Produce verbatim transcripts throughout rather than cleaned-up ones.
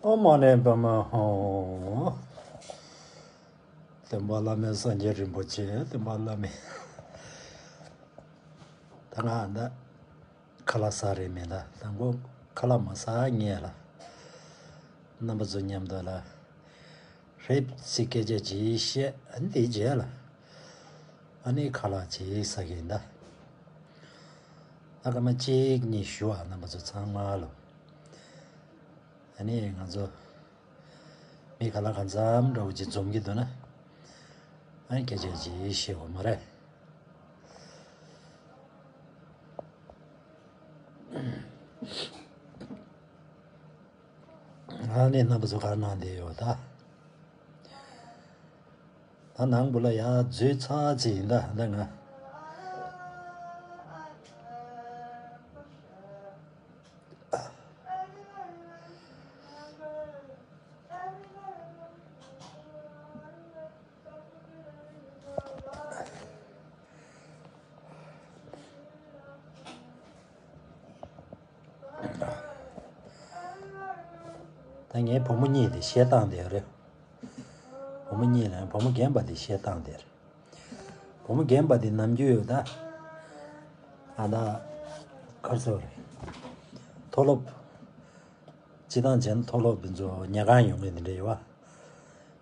ཨོཾ་མ་ཎི་པདྨེ་ཧཱུྃ། སྟོན་པ་བླ་མེད་སངས་རྒྱས་རིན་པོ་ཆེ། སྟོན་པ་བླ་མེད། ད་ང་འདི་ཁ་ལག་ཟ་རན་མེད་ད། དང་པོ་ཁ་ལག་མ་ཟ་ཉེ་ལ། རྣམ་པ་ཚོ་མཉམ་དུ་ལ། རེབ་ཅིག་སྐད་ཆ་ཅིག་བཤད། ཨ་ནི་དེའི་རྗེས་ལ། ཨ་ནི་ཁ་ལག་ཅིག་ཟ་གི་ཡིན་ད། ཨ་སྐར་མ་གཅིག་གཉིས་ཞུ་ཨ། རྣམ་པ་ཚོ་ཚང་མ་ལོ། ཨ་ནི་ང་ཚོ་མི་ག་ལ་གང་འཚམ་འདྲ་བོ་ཅིག་འཛོམས་ཀྱི་འདུག་ན། ཨ་ནི་སྐད་ཆ་ཅིག་བཤད་དགོས་མ་རེད། ཨ་ནི་རྣམ་པ་ཚོ་ག་རེ་གནང་བསྡད་ཡོད་ད། ད་ནང་བུ་ལ་ཡ་འཛུལ་ཚར་ཅིག་ཡིན་ད། ད་ང་ད་ངའི་བུ་མོ་གཉིས་དེ་གཞས་བཏང་བསྡད་ཡོད་རེད། བུ་མོ་གཉིས་ལ་བུ་མོ་རྒན་པ་དེ་གཞས་བཏང་བསྡད་རེད། བུ་མོ་རྒན་པ་དེ་ནམ་རྒྱུན་ཡོད་ད། ཨ་ད་གར་སོ་རེད། མཐོ་སློབ། སྤྱི་བཏང་བྱས་ན་མཐོ་སློབ་དེ་ཚོ་ཉལ་ཁང་ཡོང་མཁན་དེ་འདྲ་ཡོད་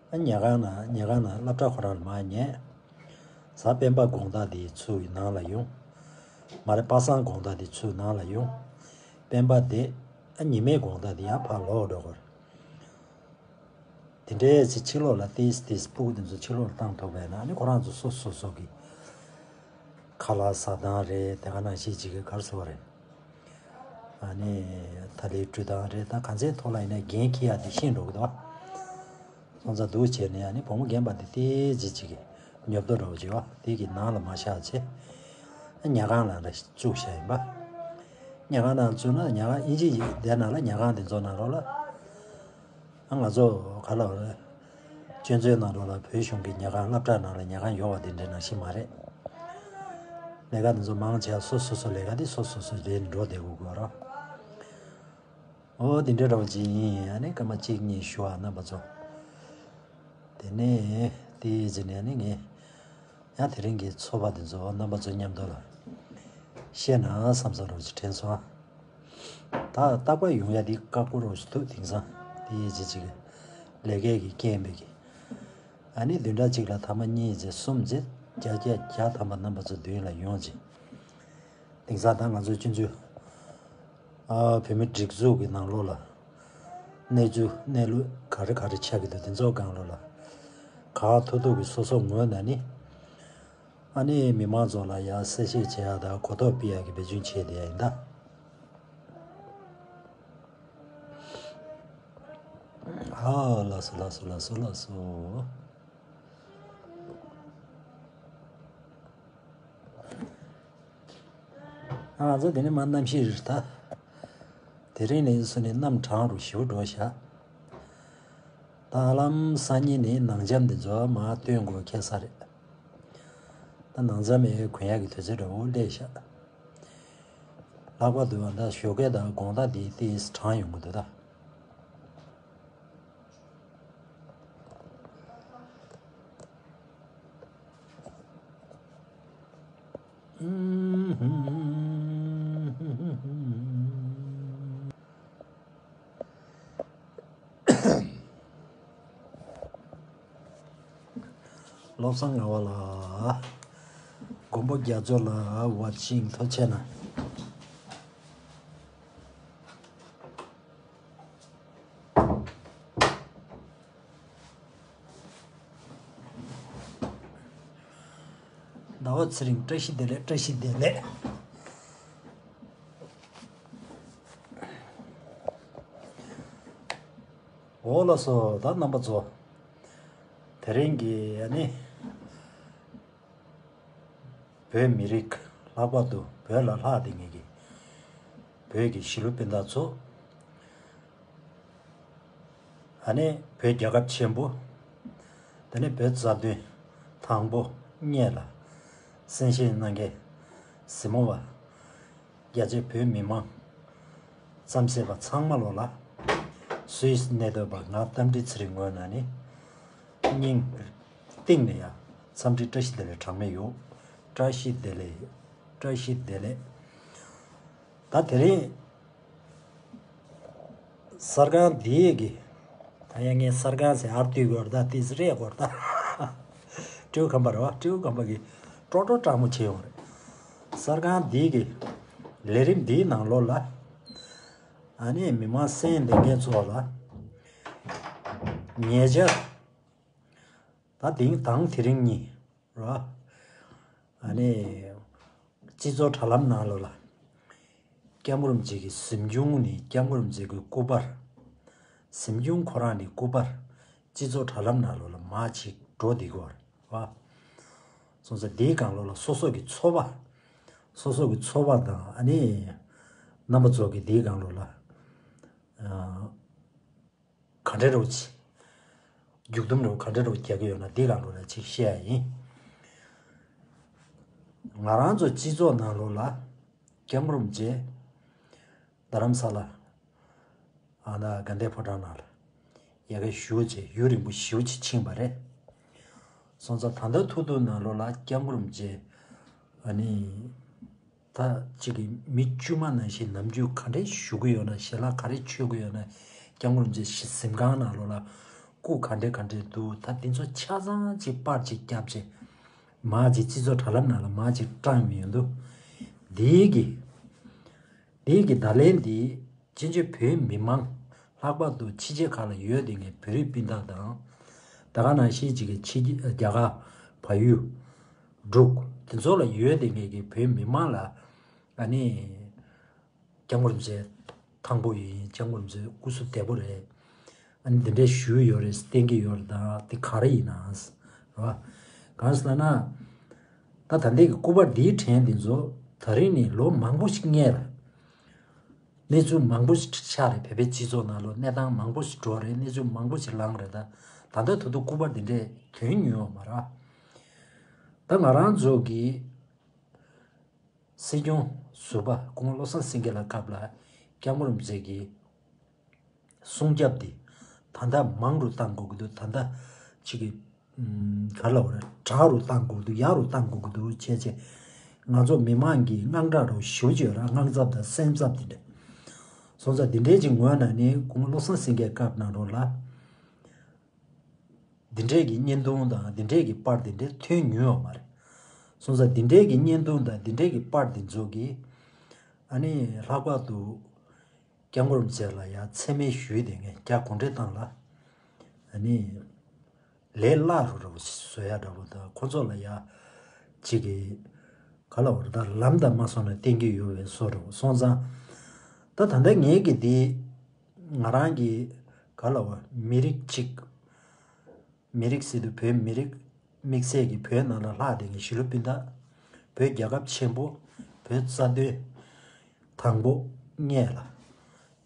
བ། ཨ་ཉལ་ཁང་ན་ཉལ་ཁང་ན་སློབ་གྲྭ་ཁོ་རང་ལ་མར་ཉལ། གཟའ་སྤེན་པ་དགོང་དག་དེ་ཚུར་ནང་ལ་ཡོང་། མ་རེད་པ་སངས་དགོང་དག་དེ་ཚུར་ནང་ལ་ཡོང་། སྤེན་པ་དེ་ཨ་ཉི་མའི་དགོང་དག་དེ་ཡང་ཕར་ལོག་འགྲོ་དགོས་རེད། དེ་འདྲའི་ཚེ་ཕྱི་ལོགས་ལ་ཏིས་ཏིས་སྤུ་གུ་དེ་ཚོ་ཕྱི་ལོགས་ལ་བཏང་ཐུབ་པས་ན་ཨ་ནི་ཁོ་རང་ཚོ་སོ་སོ་སོ་གི་ཁ་ལག་ཟ་སྟངས་རེད། དེ་ག་ནང་བཞིན་ཅིག་གི་གར་སོ་རེད། ཨ་ནི་ཐ་ལི་བཀྲུ་སྟངས་རེད། ད་གང་ཚེ་ཐོག་ལ་ཡིན་ན་འགན་འཁྱེར་ཡ་དེ་ཤེས་འགྲོ་གི་འདུག་བ། སོང་ཙང་འདུག་བྱས་ནས་ཨ་ནི་བུ་མོ་རྒན་པ་དེ་ཏིས་ཅིག་ཅིག་གི་ཉོབ་ཏོ་འགྲོ་བྱེད་བ་དེ་གི་ནང་ལ་མ་བཞག་བྱས། ཉལ་ཁང་ལ་འདྲ་བཅུག་བཞག་ཡིན་པ། ཉལ་ཁང་ནང་བཅུག་ན་ཉལ་ཁང་ཨིན་ཇི་ཡིག་དེ་ནང་ལ་ཉལ་ཁང་དེ་ཚོ་ནང་ལོགས་ལ། ང་ཚོ་ག་ལ་བ་རེད། སྤྱོད་ཚོའི་ནང་ལོགས་ལ་བོད་གཞུང་གི་ཉལ་ཁང་སློབ་གྲྭ་ནང་ལ་ཉལ་ཁང་ཡོད་པ་དེ་འདྲའི་ནང་བཞིན་མ་རེད། ལས་ཀ་དེ་ཚོ་མང་ཆེ་བ་སོ་སོ་སོ་ལས་ཀ་དེ་སོ་སོ་སོ་རེད་འགྲོ་བསྡད་དགོས་དགོས་རོགས། ཨོ་དེ་འདྲའི་འདྲ་བོ་ཅིག་ཡིན། ཨ་ནི་སྐར་མ་གཅིག་གཉིས་ཞུ་བ་རྣམ་པ་ཚོ། དེ་ནས་དེའི་རྗེས་ནས་ཨ་ནི་ངས་ཡང་དེ་རིང་གི་ཚོར་བ་དེ་ཚོ་རྣམ་པ་ཚོ་མཉམ་དུ་ལ་བཤད་ན་བསམ་བསམ་འདྲ་བོ་ཅིག་དྲན་སོང་ཨ། ད་རྟག་པར་ཡོང་ཡ་འདི་དཀའ་པོ་རོ་ཞིག་འདུག་དེང་སང་དེའི་རྗེས་ཅིག་ལས་ཀའི་གི་རྐྱེན་པས་གི། ཨ་ནི་བདུན་ཕྲག་གཅིག་ལ་ཐེངས་མ་གཉིས་བྱས་གསུམ་བྱས་བརྒྱ་བརྒྱ་བརྒྱ་ཐམ་པ་རྣམ་པ་ཚོ་མདུན་ལ་ཡོང་ཅིག་དེང་སང་ད་ང་ཚོའི་སྤྱི་འཐུས་ཨ་བོད་མི་སྒྲིག་འཛུགས་ཀྱི་ནང་ལོགས་ལ་གནས་ཚུལ་གནས་ལུགས་ག་རེ་ག་རེ་ཆགས་ཀྱི་འདུག་དེ་ཚོ་སྒང་ལོགས་ལ་གང་ཐུབ་ཐུབ་ཀྱི་སོ་སོ་ངོས་ནས་ནི། ཨ་ནི་མི་མང་ཚོ་ལ་ཡང་གསལ་བཤད་བྱེད་ཡག་དང་གོ་རྟོགས་སྤེལ་ཡག་གི་འབད་བརྩོན་བྱས་བསྡད་ཡིན་ད། ཨ་ལགས་སོ་ལགས་སོ་ལགས་སོ་ལགས་སོ། ང་ཚོ་དེ་ནས་མར་གནམ་གཤིས་རེད་ད། དེ་རིང་ནས་བཟུང་ནས་གནམ་གྲང་རུ་ཞེ་པོ་འགྲོ་ཤག་ད་ཧ་ལམ་སང་ཉིན་ནས་ནང་འཇམ་འདི་ཚོ་མར་སྟོན་དགོས་ཁེལ་ས་རེད། ད་ནང་འཇམ་ཡང་གོན་ཡག་གི་དུས་ཚོད་འདྲ་བོ་སླེབས་ཤག་ལྷག་པར་དུ་ད་ཞོགས་ཀས་དང་དགོང་དག་འདི་ཏིས་གྲང་ཡོང་གི་འདུག་ད། བློ་བཟང་ངག་དབང་ལགས། མགོན་པོ་རྒྱ་མཚོ་ལ་བར་ཤིང་ཐོ་ཆེ་ན། ཟླ་བ་ཚེ་རིང་བཀྲ་ཤིས་བདེ་ལེགས། བཀྲ་ཤིས་བདེ་ལེགས། འོ་ལགས་སོ། ད་རྣམ་པ་ཚོ་དེ་རིང་གི་ཨ་ནི་བོད་མི་རིགས་ལྷག་པར་དུ་བོད་ལ་ལྷག་བསྡད་མཁན་གྱི་བོད་ཀྱི་གཞིས་ལུས་སྤུན་ཟླ་ཚོ། ཨ་ནི་བོད་རྒྱལ་ཁབ་ཆེན་པོ། དེ་ནས་བོད་རྩ་དོན་དང་པོ་སྔོན་ལ་གསན་བཞེས་གནང་མཁན་གཟིགས་མོ་བ། རྒྱ་ཆེ་བོད་མི་མང་། རྩམ་ཟེར་བ་ཚང་མ་ལོ་ལ། སུད་སི་གནས་སྡོད་པ་ང་རྟ་མགྲིན་ཚེ་རིང་ངོས་ནས་ནི་སྙིང་གཏིང་ནས་ཡང་འཚམས་འདྲི་བཀྲ་ཤིས་བདེ་ལེགས་གྲངས་མེད་ཡོད། བཀྲ་ཤིས་བདེ་ལེགས། བཀྲ་ཤིས་བདེ་ལེགས། ད་དེ་རིང་གསར་ཁང་འདིའི་གི། ད་ཡང་ངས་གསར་ཁང་ཟེར་ཨར་ཏུས་གོར་ད་ཏིས་རེད་གོར་ད། སྤྲེའུ་ཁམས་པ་རེད་བ། སྤྲེའུ་ཁམས་པ་གི་ཀྲོ་ཀྲོ་སྤྲང་མོ་བྱེད་ཡོང་རེད། གསར་ཁང་འདིའི་གི་ལས་རིམ་འདིའི་ནང་ལོགས་ལ། ཨ་ནི་མི་མང་གསན་བསྡད་མཁན་ཚོ་ལ་ཉེ་ཆར། ད་དེང་དང་དེ་རིང་གཉིས་ར། ཨ་ནི་སྤྱི་ཚོགས་དྲ་ལམ་ནང་ལོགས་ལ། སྐྱབས་མགོན་རིན་པོ་ཆེ་གི་གཟིམ་ཆུང་ནི་སྐྱབས་མགོན་རིན་པོ་ཆེ་གི་སྐུ་པར། གཟིམ་ཆུང་ཁོ་རང་ནི་སྐུ་པར། སྤྱི་ཚོགས་དྲ་ལམ་ནང་ལོགས་ལ་མར་ཅིག་འགྲོ་བསྡད་ཀྱི་ཡོད་རེད་བ། སོང་ཙང་དེའི་སྒང་ལོགས་ལ་སོ་སོ་གི་ཚོར་བ། སོ་སོ་གི་ཚོར་བ་དང་ཨ་ནི། རྣམ་པ་ཚོ་གི་དེའི་སྒང་ལོགས་ལ། ཨ། ག་འདྲ་རུ་ཆེ། མཇུག་སྡོམ་རུ་ག་འདྲ་རུ་རྒྱག་གི་ཡོད་ན་འདི་གང་རུ་ལ་ཅིག་བཤད་ཡ་ཡིན། ང་རང་ཚོ་སྤྱི་ཚོགས་ནང་ལོགས་ལ་སྐྱབས་མགོན་རིན་པོ་ཆེ་རྡ་རམ་ས་ལ་ཨ་ན་དགའ་ལྡན་ཕོ་བྲང་ནང་ལ་ཡ་གི་བཞུགས་བྱས་ཡུན་རིང་པོ་ཞེ་པོ་ཅིག་ཕྱིན་པ་རེད། སོང་ཙང་ད་ལྟ་ཐུག་ཐུག་ནང་ལོགས་ལ་སྐྱབས་མགོན་རིན་པོ་ཆེ་ཨ་ནི། ད་གཅིག་གི་མི་དཀྱུས་མ་ནང་བཞིན་ནམ་རྒྱུན་ག་འདྲས་བཞུགས་ཀྱི་ཡོད་ན། ཞལ་ལག་ག་རེ་མཆོད་ཀྱི་ཡོད་ན། སྐྱབས་མགོན་རིན་པོ་ཆེ་གཟིམ་ཁང་ནང་ལོགས་ལ་སྐུ་ག་འདྲས་ག་འདྲས་འདུག་ད་དེ་ཚོ་ཆ་ཚང་ཅིག་པར་ཅིག་བརྒྱབ་བྱས་མར་ཅིག་སྤྱི་ཚོགས་དྲ་ལམ་ནང་ལ་མར་ཅིག་བཀྲམ་ཡོང་དུས། དེའི་གི། དེའི་གི་བརྡ་ལན་འདི་ཕྱིན་ཆད་བོད་མི་མང་ལྷག་པར་དུ་ཕྱི་རྒྱལ་ཁག་ལ་ཡོད་བསྡད་མཁན་བོད་རིགས་སྤུན་ཟླ་དང་། ད་ག་ནང་བཞིན་ཅིག་གི་ཕྱི་རྒྱལ་རྒྱ་གར་བལ་ཡུལ། འབྲུག་དེ་ཚོ་ལ་ཡོད་བསྡད་མཁན་གྱི་བོད་མི་མང་ལ་ཨ་ནི་སྐྱབས་མགོན་རིན་པོ་ཆེ་ཐང་པོ་ཡིན། སྐྱབས་མགོན་རིན་པོ་ཆེ་སྐུ་གཟུགས་བདེ་པོ་རེད། ཨ་ནི་འདི་འདྲས་ཞུས་ཡོད་རེད། བསྟན་གྱི་ཡོད་རེད། ད་དེ་ག་རེ་ཡིན་ནམ། རེད་བ། གང་ཟེར་ན། ད་ད་ལྟའི་གི་སྐུ་པར་འདིའི་དྲན་འདི་ཚོ་ད་རིང་ནས་ལོ་མང་པོ་ཞིག་སྔོན་ལ། གནས་ཚུལ་མང་པོ་ཞིག་ཆགས་རེད། བོད་པའི་སྤྱི་ཚོགས་ནང་ལོགས་གནས་སྟངས་མང་པོ་ཞིག་འགྲོ་རེད། གནས་ཚུལ་མང་པོ་ཞིག་ལངས་རེད། ད་ད་ལྟ་ད་དུང་སྐུ་པར་འདི་འདྲས་ཐོན་མྱོང་ཡོད་མ་རེད། ད་ང་རང་ཚོ་གི་སྲིད་སྐྱོང་ཟུར་པ་སྐུ་ངོ་བློ་བཟང་སེང་གེ་ལགས་སྐབས་ལ་སྐྱབས་མགོན་རིན་པོ་ཆེ་གི་སྲུང་སྐྱོབ་འདི་ད་ལྟ་མང་རུ་གཏང་དགོས་ཀྱི་འདུག་ད་ལྟ་ཅིག་གི་ཨམ། ག་ལབ་དགོས་རེད། དྲག་རུ་གཏང་དགོས་འདུག་ཡག་རུ་གཏང་དགོས་ཀྱི་འདུག་བྱས་བྱས། ང་ཚོ་མི་མང་གི་དངངས་སྐྲག་རུ་ཞེ་པོ་ཅིག་ཡོད་ར། དངངས་འཚབ་དང་སེམས་འཚབ་དེ་འདྲ། སོང་ཙང་འདི་འདྲའི་ཅིག་ངོས་ནས་ནི་སྐུ་ངོ་བློ་བཟང་སེང་གེའི་སྐབས་ནང་ལོགས་ལ། འདི་འདྲའི་གི་བརྙན་ཐུང་དང་འདི་འདྲའི་གི་པར་འདི་འདྲའི་ཐོན་མྱོང་ཡོད་མ་རེད། སོང་ཙང་འདི་འདྲའི་གི་བརྙན་ཐུང་དང་འདི་འདྲའི་གི་པར་འདི་ཚོ་གིས་ཨ་ནི་ལྷག་པར་དུ་སྐྱབས་མགོན་རིན་པོ་ཆེ་ལ་ཡང་མཚན་སྨད་ཞུས་བསྡད་མཁན་རྒྱ་གུང་ཁྲན་ཏང་ལ་ཨ་ནི་ལས་སླ་རུ་རུ་བཟོ་ཡ་འདྲ་པོ་དང་། ཁོ་ཚོ་ལ་ཡང་ཅིག་གི་ག་ལབ་དགོས་རེད། ད་ལམ་དང་མ་སོང་ན་བསྟན་གྱི་ཡོད་པའི་བཟོ་འདྲ་པོ་སོང་ཙང་། ད་ད་ལྟ་ངེད་ཀྱི་འདི་ང་རང་གི་ག་ལབ་དགོས། མི་རིགས་གཅིག་མི་རིགས་ཟེར་དུས་བོད་མི་རིགས་དམིགས་བསལ་གྱི་བོད་ནང་ལ་ལྷག་བསྡད་མཁན་གཞིས་ལུས་སྤུན་ཟླ། བོད་རྒྱལ་ཁབ་ཆེན་པོ། བོད་རྩ་དོན་དང་པོ་སྔོན་ལ་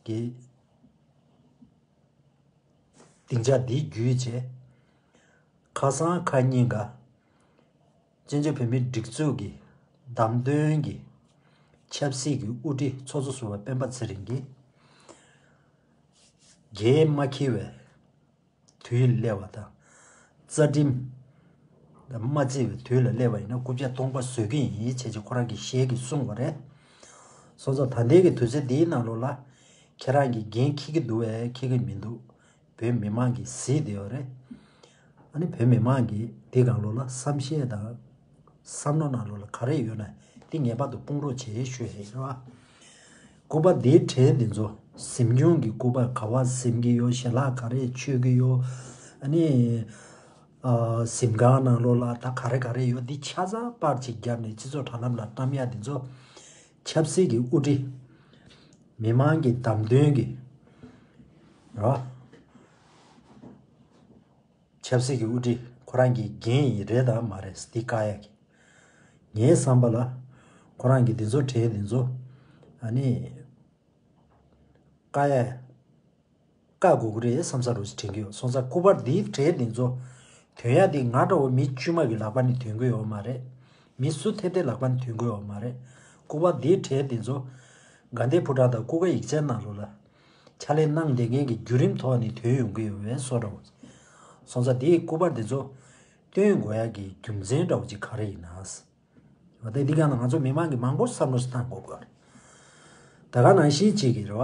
གི་སྡིངས་ཆ་འདི་བརྒྱུད་བྱས། ཁ་སང་ཁ་ཉིན་ཀ་བཙན་བྱོལ་བོད་མིའི་སྒྲིག་འཛུགས་ཀྱི་བདམས་ཐོན་གྱི་ཆབ་སྲིད་ཀྱི་དབུ་ཁྲིད་ཚོགས་གཙོ་ཟུར་པ་སྤེན་པ་ཚེ་རིང་གིས། འགན་མ་འཁྱེར་བའི་དུས་ལ་སླེབས་པ་དང་། རྩ་ཁྲིམས་ལ་མ་བརྩི་བའི་དུས་ལ་སླེབས་པ་ཡིན་ན་རྐུབ་བཀྱག་སྟོང་པ་བཟོ་གི་ཡིན་བྱས་བྱས་ཁོ་རང་གིས་ཞལ་གྱིས་གསུངས་པ་རེད། སོང་ཙང་ད་ལྟའི་གི་དུས་ཚོད་འདིའི་ནང་ལོགས་ལ་ཁྱེད་རང་གིས་འགན་འཁྱེར་གྱི་འདུག་གས་འཁྱེར་གྱི་མི་འདུག་བོད་མི་མང་གིས་གཟིགས་བསྡད་ཡོད་རེད། ཨ་ནི་བོད་མི་མང་གིས་འདི་སྒང་ལོགས་ལ་བསམ་ཤེས་དང་བསམ་བློ་ནང་ལོགས་ལ་ག་རེ་ཡོད་ན་འདི་ངེས་པར་དུ་སྤུངས་རོགས་བྱེད་ཞུ་ཡས་ཡིན་རེད་བ། སྐུ་པར་འདིའི་གྲས་འདི་ཚོ་གཟིམ་ཆུང་གི་སྐུ་པར་ག་པར་གཟིམ་གྱི་ཡོད། ཞལ་ལག་ག་རེ་མཆོད་ཀྱི་ཡོད། ཨ་ནི་ཨ། གཟིམ་ཁང་ནང་ལོགས་ལ་ད་ག་རེ་ག་རེ་ཡོད། འདི་ཆ་ཚང་པར་ཅིག་བརྒྱབ་ནས་སྤྱི་ཚོགས་དྲ་ལམ་ལ་བཀྲམ་ཡ་འདི་ཚོ་ཆབ་སྲིད་ཀྱི་དབུ་ཁྲིད། མི་མང་གི་བདམས་ཐོན་གྱི་ར། ཆབ་སྲིད་ཀྱི་དབུ་ཁྲིད་ཁོ་རང་གི་འགན་ཡིན་རེད་དམ་མ་རེད་འདི་བཀག་ཡ་གི། ངའི་བསམ་པ་ལ་ཁོ་རང་གི་འདི་ཚོ་གྲས་འདི་ཚོ་ཨ་ནི་བཀག་ཡ་བཀག་དགོས་ཀྱི་རེད་བསམ་ས་རུ་དྲན་གྱི་ཡོད། སོང་ཙང་སྐུ་པར་འདིའི་གྲས་འདི་ཚོ་ཐོན་ཡ་འདི་ང་འདྲ་བོ་མི་དཀྱུས་མ་གི་ལག་པ་ནས་ཐོན་གྱི་ཡོད་མ་རེད། མི་སུ་ཐད་ཐད་ལག་པ་ནས་ཐོན་གྱི་ཡོད་མ་རེད། སྐུ་པར་འདིའི་གྲས་འདི་ཚོ་དགའ་ལྡན་ཕོ་བྲང་དང་སྐུ་སྒེར་ཡིག་ཚང་ནང་ལོགས་ལ་ ཕྱག་ལས་གནང་བསྡད་མཁན་གྱི་བརྒྱུད་རིམ་ཐོག་ནས་ཐོན་ཡོང་གི་ཡོད་པའི་བཟོ་འདྲ་བོ། སོང་ཙང་དེའི་སྐུ་པར་དེ་ཚོ་སྟོན་དགོས་ཡ་གི་རྒྱུ་མཚན་འདྲ་བོ་ཅིག་ག་རེ་ཡིན་ན། ད་འདི་ག་ན་ང་ཚོ་མི་མང་གི་མང་པོ་བསམ་བློ་བཏང་དགོས་དགོས་རེད། ད་ག་ནང་བཞིན་གཅིག་གི་རེད་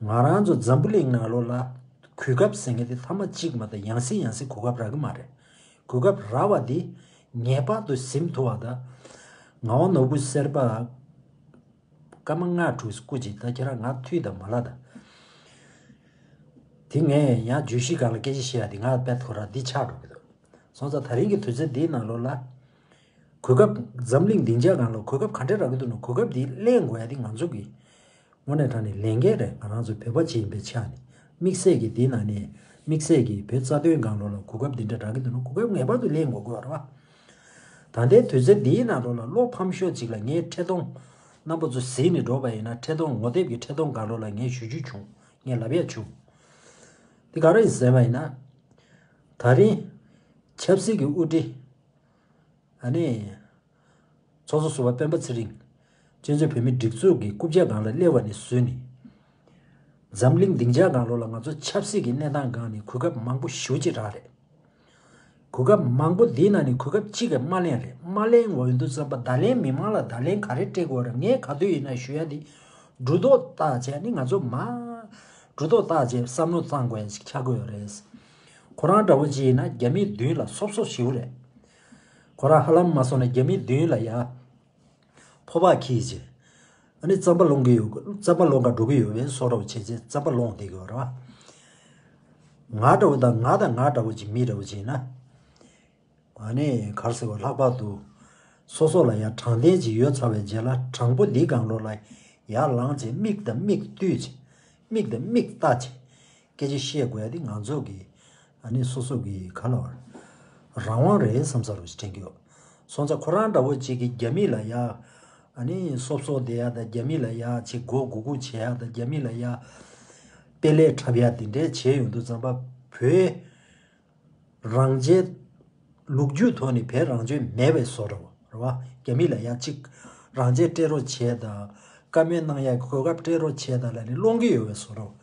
བ། ང་རང་ཚོ་འཛམ་བུ་གླིང་ནང་ལོགས་ལ་གོ་སྐབས་ཟེར་མཁན་དེ་ཐ་མ་གཅིག་མ་གཏོགས་ཡང་སེ་ཡང་སེ་གོ་སྐབས་རག་གི་མ་རེད། གོ་སྐབས་རག་པ་དེ་ངེས་པར་དུ་ཟིན་ཐུབ་པ་དང་། ངག་དབང་ནོར་བུ་སེར་པ། སྐར་མ་ལྔ་དྲུག་སྐུ་མཁྱེན། ད་ཁྱེད་རང་ང་མཐུད་དང་མ་ལབ་དང་། དེ་ངས་ཡང་བརྗོད་གཞི་སྒང་ལ་སྐད་ཆ་བཤད་ཡ་དེ་ང་དཔེ་ཐོ་ར་འདི་ཆགས་འགྲོ་གི་འདུག་སོང་ཙང་ད་རིང་གི་དུས་ཚོད་འདིའི་ནང་ལོགས་ལ། གོ་སྐབས་འཛམ་གླིང་སྡིངས་ཆ་སྒང་ལ་གོ་སྐབས་ག་འདྲས་རག་གི་འདུག་ན། གོ་སྐབས་འདི་ལེན་དགོས་ཡ་དེ་ང་ཚོ་གི་དངོས་གནས་དྲང་གནས་ལས་འགན་རེད། ང་རང་ཚོ་བོད་པ་ཅིག་ཡིན་པའི་ཆ་ནས། དམིགས་བསལ་གྱི་འདི་ནང་ནས་དམིགས་བསལ་གྱི་བོད་རྩ་དོན་སྒང་ལོགས་ལ་གོ་སྐབས་འདི་འདྲ་རག་གི་འདུག་ན། གོ་སྐབས་ངེས་པར་དུ་ལེན་དགོས་དགོས་རེད་བ། ད་ལྟའི་དུས་ཚོད་འདིའི་ནང་ལོགས་ལ་བློ་ཕམ་ཤོས་ཅིག་ལ་ངའི་འཕྲིན་གཏོང་རྣམ་པ་ཚོ་གཟིགས་ནས་འགྲོ་བ་ཡིན་ན། འཕྲིན་གཏོང་ངོ་དེབ་ཀྱི་འཕྲིན་གཏོང་སྒང་ལོགས་ལ་ངས་ཞུ་རྒྱུ་བྱུང་། ངས་ལབ་ཡ་བྱུང་། འདི་ག་རེ་ཡིན་ཟེར་བ་ཡིན་ན། ད་རིང་ཆབ་སྲིད་ཀྱི་དབུ་ཁྲིད། ཨ་ནི། ཚོགས་གཙོ་ཟུར་པ་སྤེན་པ་ཚེ་རིང་། བཙན་བྱོལ་བོད་མིའི་སྒྲིག་འཛུགས་ཀྱི་རྐུབ་བཀྱག་སྒང་ལ་སླེབས་པ་ནས་བཟུང་ནས། འཛམ་གླིང་སྡིངས་ཆ་སྒང་ལོགས་ལ་ང་ཚོ་ཆབ་སྲིད་ཀྱི་གནས་སྟངས་སྒང་ནས་གོ་སྐབས་མང་པོ་ཞེ་པོ་ཅིག་རག་རེད། གོ་སྐབས་མང་པོ་འདིའི་ནང་ནས་གོ་སྐབས་གཅིག་གིས་མ་ལེན་རེད། མ་ལེན་འོས་འདུག་བསམ་པ། བརྡ་ལན་མི་མང་ལ་བརྡ་ལན་ག་རེ་སྤྲད་དགོས་རེད། ངས་ག་དུས་ཡིན་ན་ཞུ་ཡ་འདི། འགྲོ་ལྡོག་བརྟག་བྱས་ནི་ང་ཚོ་མ། འགྲོ་ལྡོག་བརྟག་བྱས་བསམ་བློ་བཏང་དགོས་ཡ་ཞིག་ཆགས་ཀྱི་ཡོད་རེད། ཁོ་རང་འདྲ་བོ་ཅིག་ཡིན་ན་རྒྱ་མི་མདུན་ལ་སོབ་སོབ་ཞེ་པོ་རེད། ཁོ་རང་ཧ་ལམ་མ་སོང་ན་རྒྱ་མི་མདུན་ལ་ཡ། ཕོ་བ་འཁྱེར་བྱས། ཨ་ནི་རྩམ་པ་སློང་གི་ཡོད། རྩམ་པ་སློང་ག་འགྲོ་གི་ཡོད་པའི་བཟོ་འདྲ་བོ་བྱས་བྱས་རྩམ་པ་སློང་བསྡད་ཀྱི་ཡོད་རེད་བ། ང་འདྲ་བོ་དང་ང་དང་ང་འདྲ་བོ་ཅིག་མི་འདྲ་བོ་ཅིག་ཡིན་ན། ཨ་ནི་ག་རེ་ཟེར་བ། ལྷག་པར་དུ་སོ་སོ་ལ་ཡང་དྲང་བདེན་ཅིག་ཡོད་ཚར་བའི་རྗེས་ལ། དྲང་པོ་འདི་སྒང་ལོགས་ལ་ཡར་ལངས་བྱས་མིག་དང་མིག་ལྟོས་བྱས། མིག་དང་མིག་ལྟ་བྱས་སྐད་ཆ་བཤད་དགོས་ཡ་དེ་ང་ཚོ་གི། ཨ་ནི་སོ་སོ་གི་ག་ལབ་དགོས་རེད། རང་དབང་རེད་བསམ་ས་རུ་དྲན་གྱི་ཡོད། སོང་ཙང་ཁོ་རང་འདྲ་བོ་ཅིག་གིས་རྒྱ་མི་ལ་ཡ། ཨ་ནི་སོབ་སོབ་བསྡད་ཡ་དང་། རྒྱ་མི་ལ་ཡ་ཅིག་མགོ་སྒུར་སྒུར་བྱེད་ཡ་དང་། རྒྱ་མི་ལ་ཡ་དཔེ་ལས་འཁྲབ་ཡ་དེ་འདྲས་བྱས་ཡོང་དུས་ཙམ་པ། བོད་རང་བཙན་ལོ་རྒྱུས་ཐོག་ནས་བོད་རང་བཙན་མེད་པའི་བཟོ་འདྲ་བོ་རེད་བ། རྒྱ་མི་ལ་ཡ་གཅིག་རང་བཙན་སྤྲད་རོགས་བྱས་དང་། བཀའ་མོལ་གནང་ཡ་གོ་སྐབས་སྤྲད་རོགས་བྱས་དང་ལབ་ནས་སློང་གི་ཡོད་པའི་བཟོ་འདྲ་བོ།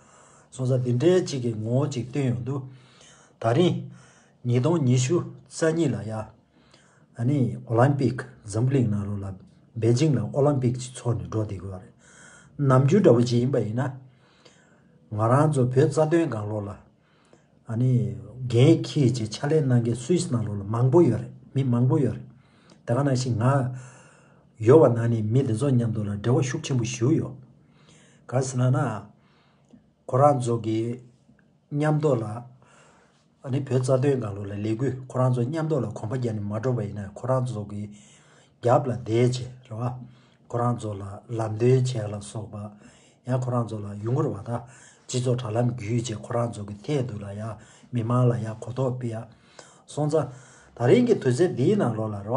སོང་ཙང་འདི་འདྲའི་གཅིག་གི་ངོ་བོ་གཅིག་སྟོན་ཡོང་དུས། ད་རིང་ཉིས་སྟོང་ཉི་ཤུ་རྩ་གཉིས་ལ་ཡ། ཨ་ནི་ཨོ་ལིམ་པིག་འཛམ་བུ་གླིང་ནང་ལོགས་ལ་པེ་ཅིང་ལ་ཨོ་ལིམ་པིག་ཅིག་ཚོགས་ནས་འགྲོ་བསྡད་ཀྱི་ཡོད་རེད། ནམ་རྒྱུན་འདྲ་བོ་ཅིག་ཡིན་པ་ཡིན་ན། ང་རང་ཚོ་བོད་རྩ་དོན་སྒང་ལོགས་ལ། ཨ་ནི་འགན་འཁྱེར་བྱས་ཕྱག་ལས་གནང་མཁན་སུད་སི་ནང་ལོགས་ལ་མང་པོ་ཡོད་རེད། མི་མང་པོ་ཡོད་རེད། དེ་ག་ནང་བཞིན་ང་ཡོད་པ་ནང་ནས་མི་དེ་ཚོ་མཉམ་དུ་ལ་འབྲེལ་བ་ཤུགས་ཆེན་པོ་ཞིག་ཡོད། ག་རེ་ཟེར་ན་ན། ཁོ་རང་ཚོ་གི་མཉམ་དུ་ལ། ཨ་ནི་བོད་རྩ་དོན་སྒང་ལོགས་ལ་ལས་འགུལ་ཁོ་རང་ཚོ་མཉམ་དུ་ལ་གོམ་པ་རྒྱག་ནས་མ་འགྲོ་བ་ཡིན་ན། ཁོ་རང་ཚོ་གི་རྒྱབ་ལ་བསྡད་བྱས་རེད་བ། ཁོ་རང་ཚོ་ལ་ལམ་སྟོན་བྱས་ལ་སོགས་པ། ཡང་ཁོ་རང་ཚོ་ལ་ཡོང་གི་རེད་བ། ད་སྤྱི་ཚོགས་དྲ་ལམ་བརྒྱུད་བྱས་ཁོ་རང་ཚོ་གི་ཐད་དུ་ལ་ཡ་མི་མང་ལ་ཡ་གོ་རྟོགས་སྤེལ་ཡ། སོང་ཙང་ད་རིང་གི་དུས་ཚོད་འདིའི་ནང་ལོགས་ལ་རེད་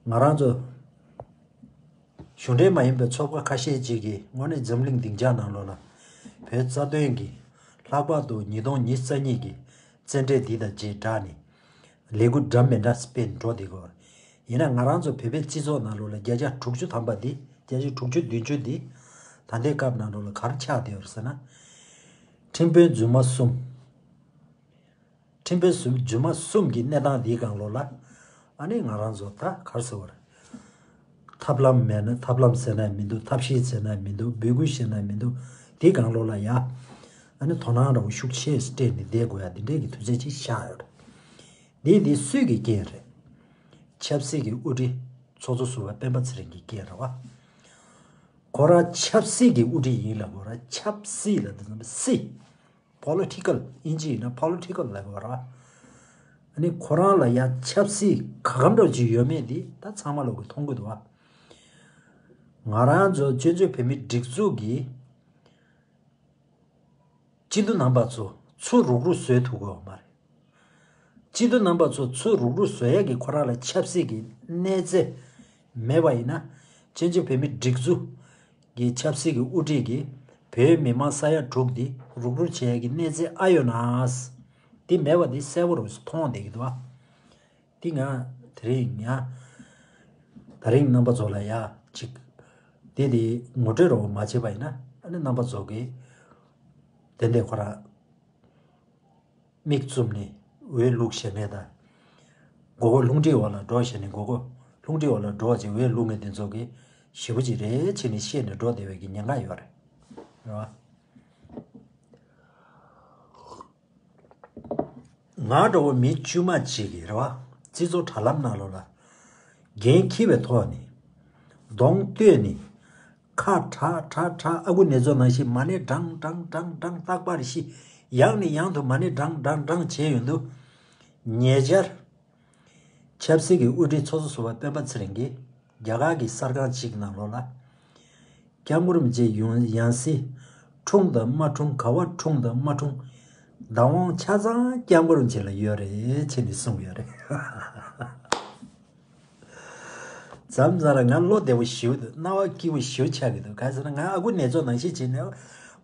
བ། ང་རང་ཚོ་གཞུང་འབྲེལ་མ་ཡིན་པའི་ཚོགས་པ་ཁ་ཤས་ཅིག་གིས་དངོས་གནས་འཛམ་གླིང་སྡིངས་ཆ་ནང་ལོགས་ལ་བོད་རྩ་དོན་གྱི། ལྷག་པར་དུ་ཉིས་སྟོང་ཉི་ཤུ་རྩ་གཉིས་ཀྱི་བཙན་འབྲེལ་འདི་དང་རྗེས་འབྲངས་ནས་ལས་འགུལ་འདྲ་མི་འདྲ་སྤེལ་འགྲོ་བསྡད་ཀྱི་ཡོད་རེད། ཡིན་ན་ང་རང་ཚོ་བོད་པའི་སྤྱི་ཚོགས་ནང་ལོགས་ལ་བརྒྱ་ཆ་དྲུག་ཅུ་ཐམ་པ་འདི། བརྒྱ་ཆ་དྲུག་ཅུ་བདུན་ཅུ་འདི་ད་ལྟའི་སྐབས་ནང་ལོགས་ལ་ག་རེ་ཆགས་བསྡད་ཡོད་རེད་ཟེར་ན། ཁྲིམས་དཔོན་རྫུན་མ་གསུམ། ཁྲིམས་དཔོན་གསུམ། རྫུན་མ་གསུམ་གྱི་གནས་སྟངས་འདིའི་སྒང་ལོགས་ལ། ཨ་ནི་ང་རང་ཚོ་ད་ག་རེ་ཟེར་བ་རེད། ཐབས་ལམ་མེད་ན། ཐབས་ལམ་ཟེར་ན་མི་འདུག་ཐབས་ཤེས་ཟེར་ན་མི་འདུག་འབོད་སྐུལ་ཟེར་ན་མི་འདུག་དེའི་སྒང་ལོགས་ལ་ཡ། ཨ་ནི་དོ་སྣང་འདྲ་བོ་ཤུགས་ཆེ་སྤྲད་ནས་བསྡད་དགོས་ཡ་འདི་འདྲའི་གི་དུས་ཚོད་ཅིག་ཤར་ཡོད་རེད། འདི་འདི་སུས་ཀྱི་རྐྱེན་རེད། ཆབ་སྲིད་ཀྱི་དབུ་ཁྲིད་ཚོགས་གཙོ་ཟུར་པ་སྤེན་པ་ཚེ་རིང་གི་རྐྱེན་རེད་བ། ཁོ་རང་ཆབ་སྲིད་ཀྱི་དབུ་ཁྲིད་ཡིན་ལབ་དགོས་རེད། ཆབ་སྲིད་ལབ་དུས་ཙམ་པ་སྲིད། Political། དབྱིན་ཇི་ཡིན་ན་political་ལབ་དགོས་རེད། ཨ་ནི་ཁོ་རང་ལ་ཡ་ཆབ་སྲིད་ག་གམ་འདྲ་ཅིག་ཡོད་མེད་འདི་ད་ཚང་མ་ལོག་གི་མཐོང་གི་འདུག་བ། ང་རང་ཚོ་བཙན་བྱོལ་བོད་མིའི་སྒྲིག་འཛུགས་ཀྱི་སྤྱི་འཐུས་རྣམ་པ་ཚོ་ཚུར་རུག་རུག་བཟོས་ཐུབ་ཀྱི་ཡོད་མ་རེད། སྤྱི་འཐུས་རྣམ་པ་ཚོ་ཚུར་རུག་རུག་བཟོ་ཡ་གི་ཁོ་རང་ལ་ཆབ་སྲིད་ཀྱི་གནས་ཚད་མེད་པ་ཡིན་ན། བཙན་བྱོལ་བོད་མིའི་སྒྲིག་འཛུགས་ཀྱི་ཆབ་སྲིད་ཀྱི་དབུ་ཁྲིད་ཀྱིས་བོད་མི་མང་ས་ཡ་དྲུག་འདི་རུག་རུག་བྱེད་ཡ་གི་གནས་ཚད་ཨ་ཡོད་ན། དེ་མེད་པ་དེ་གསལ་པོ་རུ་མཐོང་བསྡད་ཀྱི་འདུག་བ། དེ་ང་དེ་རིང་ཡང་། དེ་རིང་རྣམ་པ་ཚོ་ལ་ཡ་ཅིག་དེ་དེ་ངོ་སྤྲོད་རོགས་མ་བྱས་པ་ཡིན་ན། ཨ་ནི་རྣམ་པ་ཚོ་གིས་ དེ་འདྲས་ཁོ་རང་མིག་བཙུམ་ནས་འོས་བླུགས་བཞག་མཁན་དང་། མགོ་སྐོར་རླུང་འཕྲིན་འོག་ལ་འགྲོ་བཞག་ནས་མགོ་སྐོར་རླུང་འཕྲིན་འོག་ལ་འགྲོ་བྱས་འོས་བླུགས་མཁན་དེ་ཚོ་གིས་ཞེ་པོ་ཅིག་རེད་བྱས་ནས་བཤད་ནས་འགྲོ་བསྡད་པའི་གི་ཉེན་ཁ་ཡོད་རེད། རེད་བ། ང་འདྲ་བོ་མི་དཀྱུས་མ་གཅིག་གིས་རེད་བ། སྤྱི་ཚོགས་དྲ་ལམ་ནང་ལོགས་ལ་འགན་འཁྱེར་བའི་ཐོག་ནས་གདོང་གཏོད་ནས་ཁ་གྲག་གྲག་གྲག་ཨ་ཁུ་ནེ་ཙོ་ནང་བཞིན་མ་ཎི་བགྲང་བགྲང་བགྲང་བགྲང་རྟག་པར་ཤི། ཡང་ནས་ཡང་དུ་མ་ཎི་བགྲང་བགྲང་བགྲང་བྱས་ཡོང་དུས། ཉེ་ཆར་ཆབ་སྲིད་ཀྱི་དབུ་ཁྲིད་ཚོགས་གཙོ་ཟུར་པ་སྤེན་པ་ཚེ་རིང་གིས་རྒྱ་གར་གྱི་གསར་ཁང་གཅིག་ནང་ལོགས་ལ། སྐྱབས་མགོན་རིན་པོ་ཆེའི་ཡང་ཡང་སྲིད་འཁྲུངས་དང་མ་འཁྲུངས་ག་བ་འཁྲུངས་དང་མ་འཁྲུངས་བདག་དབང་ཆ་ཚང་སྐྱབས་མགོན་རིན་པོ་ཆེ་ལ་ཡོད་རེད་ཅེས་ནས་གསུངས་ཡོད་རེད། མཚམས་མཚམས་ལ་ང་བློ་བདེ་པོ་ཞེ་པོ་འདུག་སྣང་བ་སྐྱིད་པོ་ཞེ་པོ་ཆགས་ཀྱི་འདུག་ག་ཟེར་ན་ང་ཨ་ཁུ་ནེ་ཙོ་ནང་བཞིན་བྱས་ནས་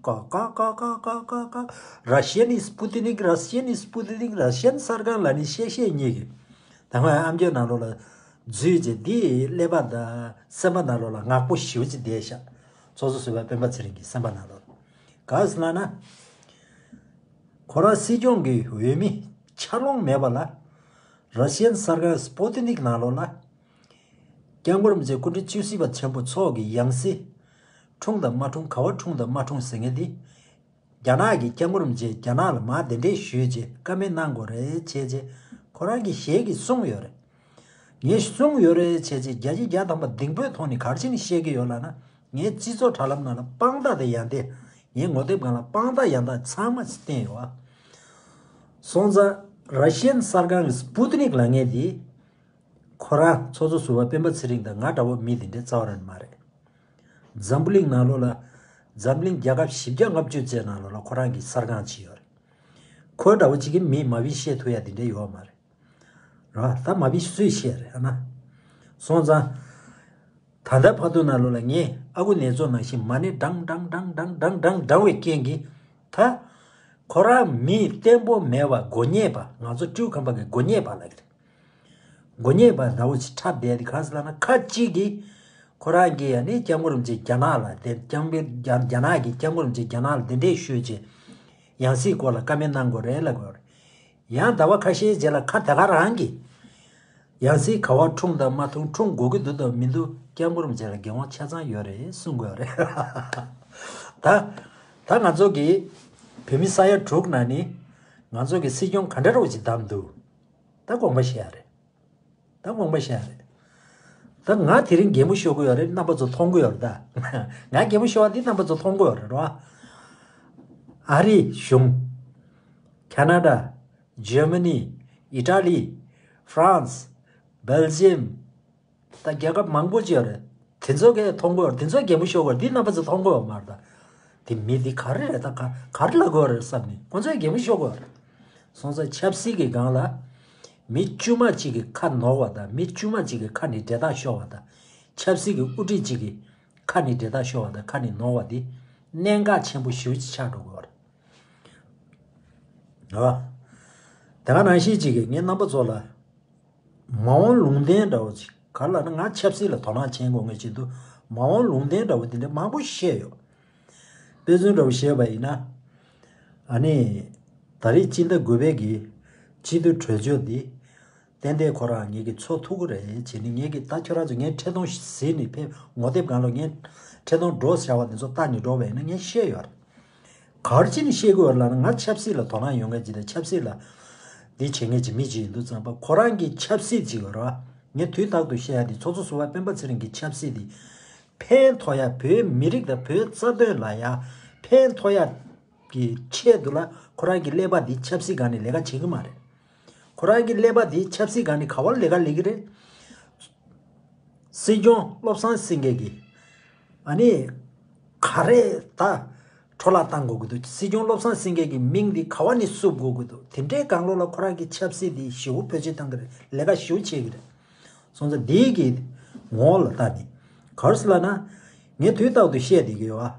ཀ་ཀ་ཀ་ཀ་ཀ་ཀ་ཀ་ར་ཤི་ཡན་ཨིས་སྤུ་ཏི་ནིག་ར་ཤི་ཡན་ཨིས་སྤུ་ཏི་ནིག་ར་ཤི་ཡན་གསར་ཁང་ལབ་ནས་བཤད་བཤད་གཉིས་ཀྱིས་ད་ང་ཨ་མཆོག་ནང་ལོགས་ལ་འཛུལ་རྗེས་འདིའི་ཀླད་པ་དང་སེམས་པ་ནང་ལོགས་ལ་ངག་པོ་ཞེ་པོ་ཅིག་བསྡད་ཤག་ཚོགས་གཙོ་ཟུར་པ་སྤེན་པ་ཚེ་རིང་གི་སེམས་པ་ནང་ལོགས་ལ། ག་ཟེར་ན་ན། ཁོ་རང་སྲིད་སྐྱོང་གི་འོས་མི་ཆ་ལོང་མེད་པ་ལ། ར་ཤི་ཡན་གསར་ཁང་སྤུ་ཏི་ནིག་ནང་ལོགས་ལ། སྐྱབས་མགོན་རིན་པོ་ཆེ་སྐུ་ཕྲེང་བཅུ་གཅིག་པ་ཆེན་པོ་མཆོག་གི་ཡང་སྲིད་འཁྲུངས་དང་མ་འཁྲུངས་ག་བ་འཁྲུངས་དང་མ་འཁྲུངས་ཟེར་མཁན་འདི། རྒྱ་ནག་གི་སྐྱབས་མགོན་རིན་པོ་ཆེ་རྒྱ་ནག་ལ་མར་གདན་འདྲེན་ཞུས་རྗེས་བཀའ་མོལ་གནང་དགོས་རེད་བྱས་རྗེས་ཁོ་རང་གི་ཞལ་གྱིས་གསུངས་ཡོད་རེད། ངས་གསུངས་ཡོད་རེད་བྱས་རྗེས་བརྒྱ་ཆ་བརྒྱ་ཐམ་པ་གདེང་སྤོབས་ཐོག་ནས་ག་རེ་བྱས་ནས་བཤད་ཀྱི་ཡོད་ལབ་ན། ངས་སྤྱི་ཚོགས་དྲ་ལམ་ནང་ལ་དཔང་རྟགས་དང་ཡང་དེ། ངའི་ངོ་དེབ་སྒང་ལ་དཔང་རྟགས་ཡང་དག་ཚང་མ་བསྟན་ཡོད་ཨ། སོང་ཙང་ར་ཤི་ཡན་གསར་ཁང་གི་སྤུ་ཏི་ནིག་ལབ་མཁན་དེ། ཁོ་རང་ཚོགས་གཙོ་ཟུར་པ་སྤེན་པ་ཚེ་རིང་དང་ང་འདྲ་བོ་མི་དེ་འདྲའི་རྩ་བ་རང་མ་རེད། འཛམ་བུ་གླིང་ནང་ལོགས་ལ། འཛམ་གླིང་རྒྱལ་ཁབ་བཞི་བརྒྱ་ལྔ་བཅུ་ཙམ་ནང་ལོགས་ལ་ཁོ་རང་གི་གསར་ཁང་ཅིག་ཡོད་རེད། ཁོ་འདྲ་བོ་ཅིག་གིས་མི་མ་བི་བཤད་ཐུབ་ཡ་དེ་འདྲ་ཡོད་མ་རེད། ར་ད་མ་བི་སུས་བཤད་རེད་ཨ་ན། སོང་ཙང་། ད་ལྟ་བར་དུ་ནང་ལོགས་ལ་ངས་ཨ་ཁུ་ནེ་ཙོ་ནང་བཞིན་མ་ཎི་བགྲང་བགྲང་བགྲང་བགྲང་བགྲང་བགྲང་བའི་རྐྱེན་གྱིས་ད། ཁོ་རང་མི་བརྟན་པོ་མེད་པ་མགོ་ཉེས་པ་ང་ཚོ་སྤྲེའུ་ཁམས་པ་གི་མགོ་ཉེས་པ་ལབ་ཀྱི་རེད། མགོ་ཉེས་པ་འདྲ་བོ་ཅིག་འཁྲབ་བསྡད་དེ་ག་རེ་ཟེར་ལབ་ན་ཁ་ཅིག་གིས། ཁོ་རང་གིས་ཡང་ནི་སྐྱབས་མགོན་རིན་པོ་ཆེ་རྒྱ་ནག་ལ་དེ་སྐྱབས་མགོན་རྒྱ་རྒྱ་ནག་གི་སྐྱབས་མགོན་རིན་པོ་ཆེ་རྒྱ་ནག་ལ་གདན་འདྲེན་ཞུས་རྗེས། ཡང་སྲིད་སྐོར་ལ་བཀའ་མོལ་གནང་དགོས་རེད་ལབ་དགོས་རེད། ཡང་ཟླ་བ་ཁ་ཤས་རྗེས་ལ་ཁ་ད་ག་རང་གིས། ཡང་སྲིད་ག་བ་འཁྲུངས་དང་མ་འཁྲུངས་འཁྲུངས་དགོས་ཀྱི་འདུག་དང་མི་འདུག་སྐྱབས་མགོན་རིན་པོ་ཆེ་ལ་འགན་དབང་ཆ་ཚང་ཡོད་རེད་གསུང་དགོས་རེད། ད། ད་ང་ཚོ་གི་བོད་མི་ས་ཡ་དྲུག་ནང་ནས་ང་ཚོ་གི་སྲིད་སྐྱོང་ག་འདྲ་རོགས་ཅིག་བདམས་འདུག་ད་དགོངས་པ་བཞེས་ཡ་རེད། ད་དགོངས་པ་བཞེས་ཡ་རེད། ད་ང་དེ་རིང་གད་མོ་ཤོར་གི་ཡོད་རེད་རྣམ་པ་ཚོ་མཐོང་གི་ཡོད་རེད་ད། ང་གད་མོ་ཤོར་བ་འདི་རྣམ་པ་ཚོ་མཐོང་གི་ཡོད་རེད་རོ། ཨ་རི་གཞུང་། ཁ་ན་ཌ། ཇར་མ་ནི། ཨི་ཊ་ལི། ཧྥ་རན་སི། སྦེལ་ཇི་ཡམ། ད་རྒྱལ་ཁབ་མང་པོ་ཅིག་ཡོད་རེད། དེ་ཚོ་གས་མཐོང་གི་ཡོད་རེད། དེ་ཚོ་གད་མོ་ཤོར་གི་ཡོད་རེད། འདི་རྣམ་པ་ཚོ་མཐོང་གི་ཡོད་མ་རེད་ད། དེ་མི་འདི་ག་རེ་རེད་ད། ག་ག་རེ་ལབ་དགོས་རེད་བསམ་ནས་ཁོང་ཚོས་གད་མོ་ཤོར་གི་ཡོད་རེད། སོང་ཙང་ཆབ་སྲིད་ཀྱི་སྒང་ལ་མི་དཀྱུས་མ་གཅིག་གི་ཁ་ནོར་བ་དང་མི་དཀྱུས་མ་གཅིག་གི་ཁ་ནས་འབྲེལ་ཐག་ཤོར་བ་དང་། ཆབ་སྲིད་ཀྱི་དབུ་ཁྲིད་གཅིག་གི་ཁ་ནས་འབྲེལ་ཐག་ཤོར་བ་དང་ཁ་ནས་ནོར་བ་འདི་གནད་འགག་ཆེན་པོ་ཞེ་པོ་ཅིག་ཆགས་འགྲོ་གི་ཡོད་རེད། ཨ། དེ་ག་ནང་བཞིན་གཅིག་གིས་ངས་རྣམ་པ་ཚོ་ལ། མ་འོངས་ལུང་བསྟན་འདྲ་བོ་ཅིག་ག་ལ་ན་ང་ཆབ་སྲིད་ལ་དོ་སྣང་བྱེད་དགོས་ངེས་ཅིག་འདུག་མ་འོངས་ལུང་བསྟན་འདྲ་བོ་དེ་འདྲ་མང་པོ་བཤད་ཡོད། དཔེ་མཚོན་འདྲ་བོ་བཤད་པ་ཡིན་ན། ཨ་ནི། ད་རེས་སྤྱི་ཟླ་དགུ་པའི་གི་སྤྱི་འཐུས་གྲོས་ཆོད་འདི། ཏན་ཏན་ཁོ་རང་ངེད་ཀྱི་ཚོ་ཐུག་གི་རེད་བྱས་ནས་ངེད་ཀྱི་ད་ཁྱོད་རང་ཚོ་ངའི་འཕྲིན་ཐུང་གཟིགས་ནས་ཕེབས་ངོ་དེབ་སྒང་ལ་ངའི་འཕྲིན་ཐུང་འགྲོ་བྱ་བ་དེ་ཚོ་ལྟ་ནས་འགྲོ་བས་ན་ངས་བཤད་ཡོད་རེད། ག་རེ་བྱས་ནས་བཤད་དགོས་ལབ་ན་ང་ཆབ་སྲིད་ལ་དོ་སྣང་ཡོད་མཁན་ཅིག་དང་ཆབ་སྲིད་ལ་འདི་བྱེད་མཁན་ཅིག་མི་ཅིག་ཡིན་དུས་ཙམ་པ་ཁོ་རང་གི་ཆབ་སྲིད་ཅིག་ཡོད་རེད་བ། ངས་དུས་རྟག་ཏུ་བཤད་ཡ་འདི་ཚོགས་གཙོ་ཟུར་པ་སྤེན་པ་ཚེ་རིང་གི་ཆབ་སྲིད་འདི་ཕན་ཐོགས་ཡ་བོད་མི་རིགས་དང་བོད་རྩ་དོན་ལ་ཡ་ཕན་ཐོགས་ཡ་གི་ཆེད་དུ་ལ་ཁོ་རང་གི་ཀླད་པ་འདི་ཆབ་སྲིད་སྒང་ནས་ལས་ཀ་བྱེད་ཀྱི་མ་རེད། ཁོ་རང་གི་ཀླད་པ་འདི་ཆབ་སྲིད་སྒང་ནས་ག་བར་ལས་ཀ་ལས་ཀྱི་རེད། སྲིད་སྐྱོང་བློ་བཟང་སེང་གེ་གིས་ཨ་ནི་ག་རེ་ད་འཕྲོ་བརླག་བཏང་དགོས་ཀྱི་འདུག་སྲིད་སྐྱོང་བློ་བཟང་སེང་གེ་གི་མིང་འདི་ག་བ་ནས་བསུབ་དགོས་ཀྱི་འདུག་དེ་འདྲའི་སྒང་ལོགས་ལ་ཁོ་རང་གི་ཆབ་སྲིད་འདི་ཞེ་པོ་བེད་སྤྱོད་བཏང་གི་རེད། ལས་ཀ་ཞེ་པོ་བྱེད་ཀྱི་རེད། སོང་ཙང་འདི་གི་ངོ་ལ་ལྟ་ནས་ག་རེ་ཟེར་ལབ་ན་ངས་དུས་རྟག་ཏུ་བཤད་བསྡད་ཀྱི་ཡོད་ཨ།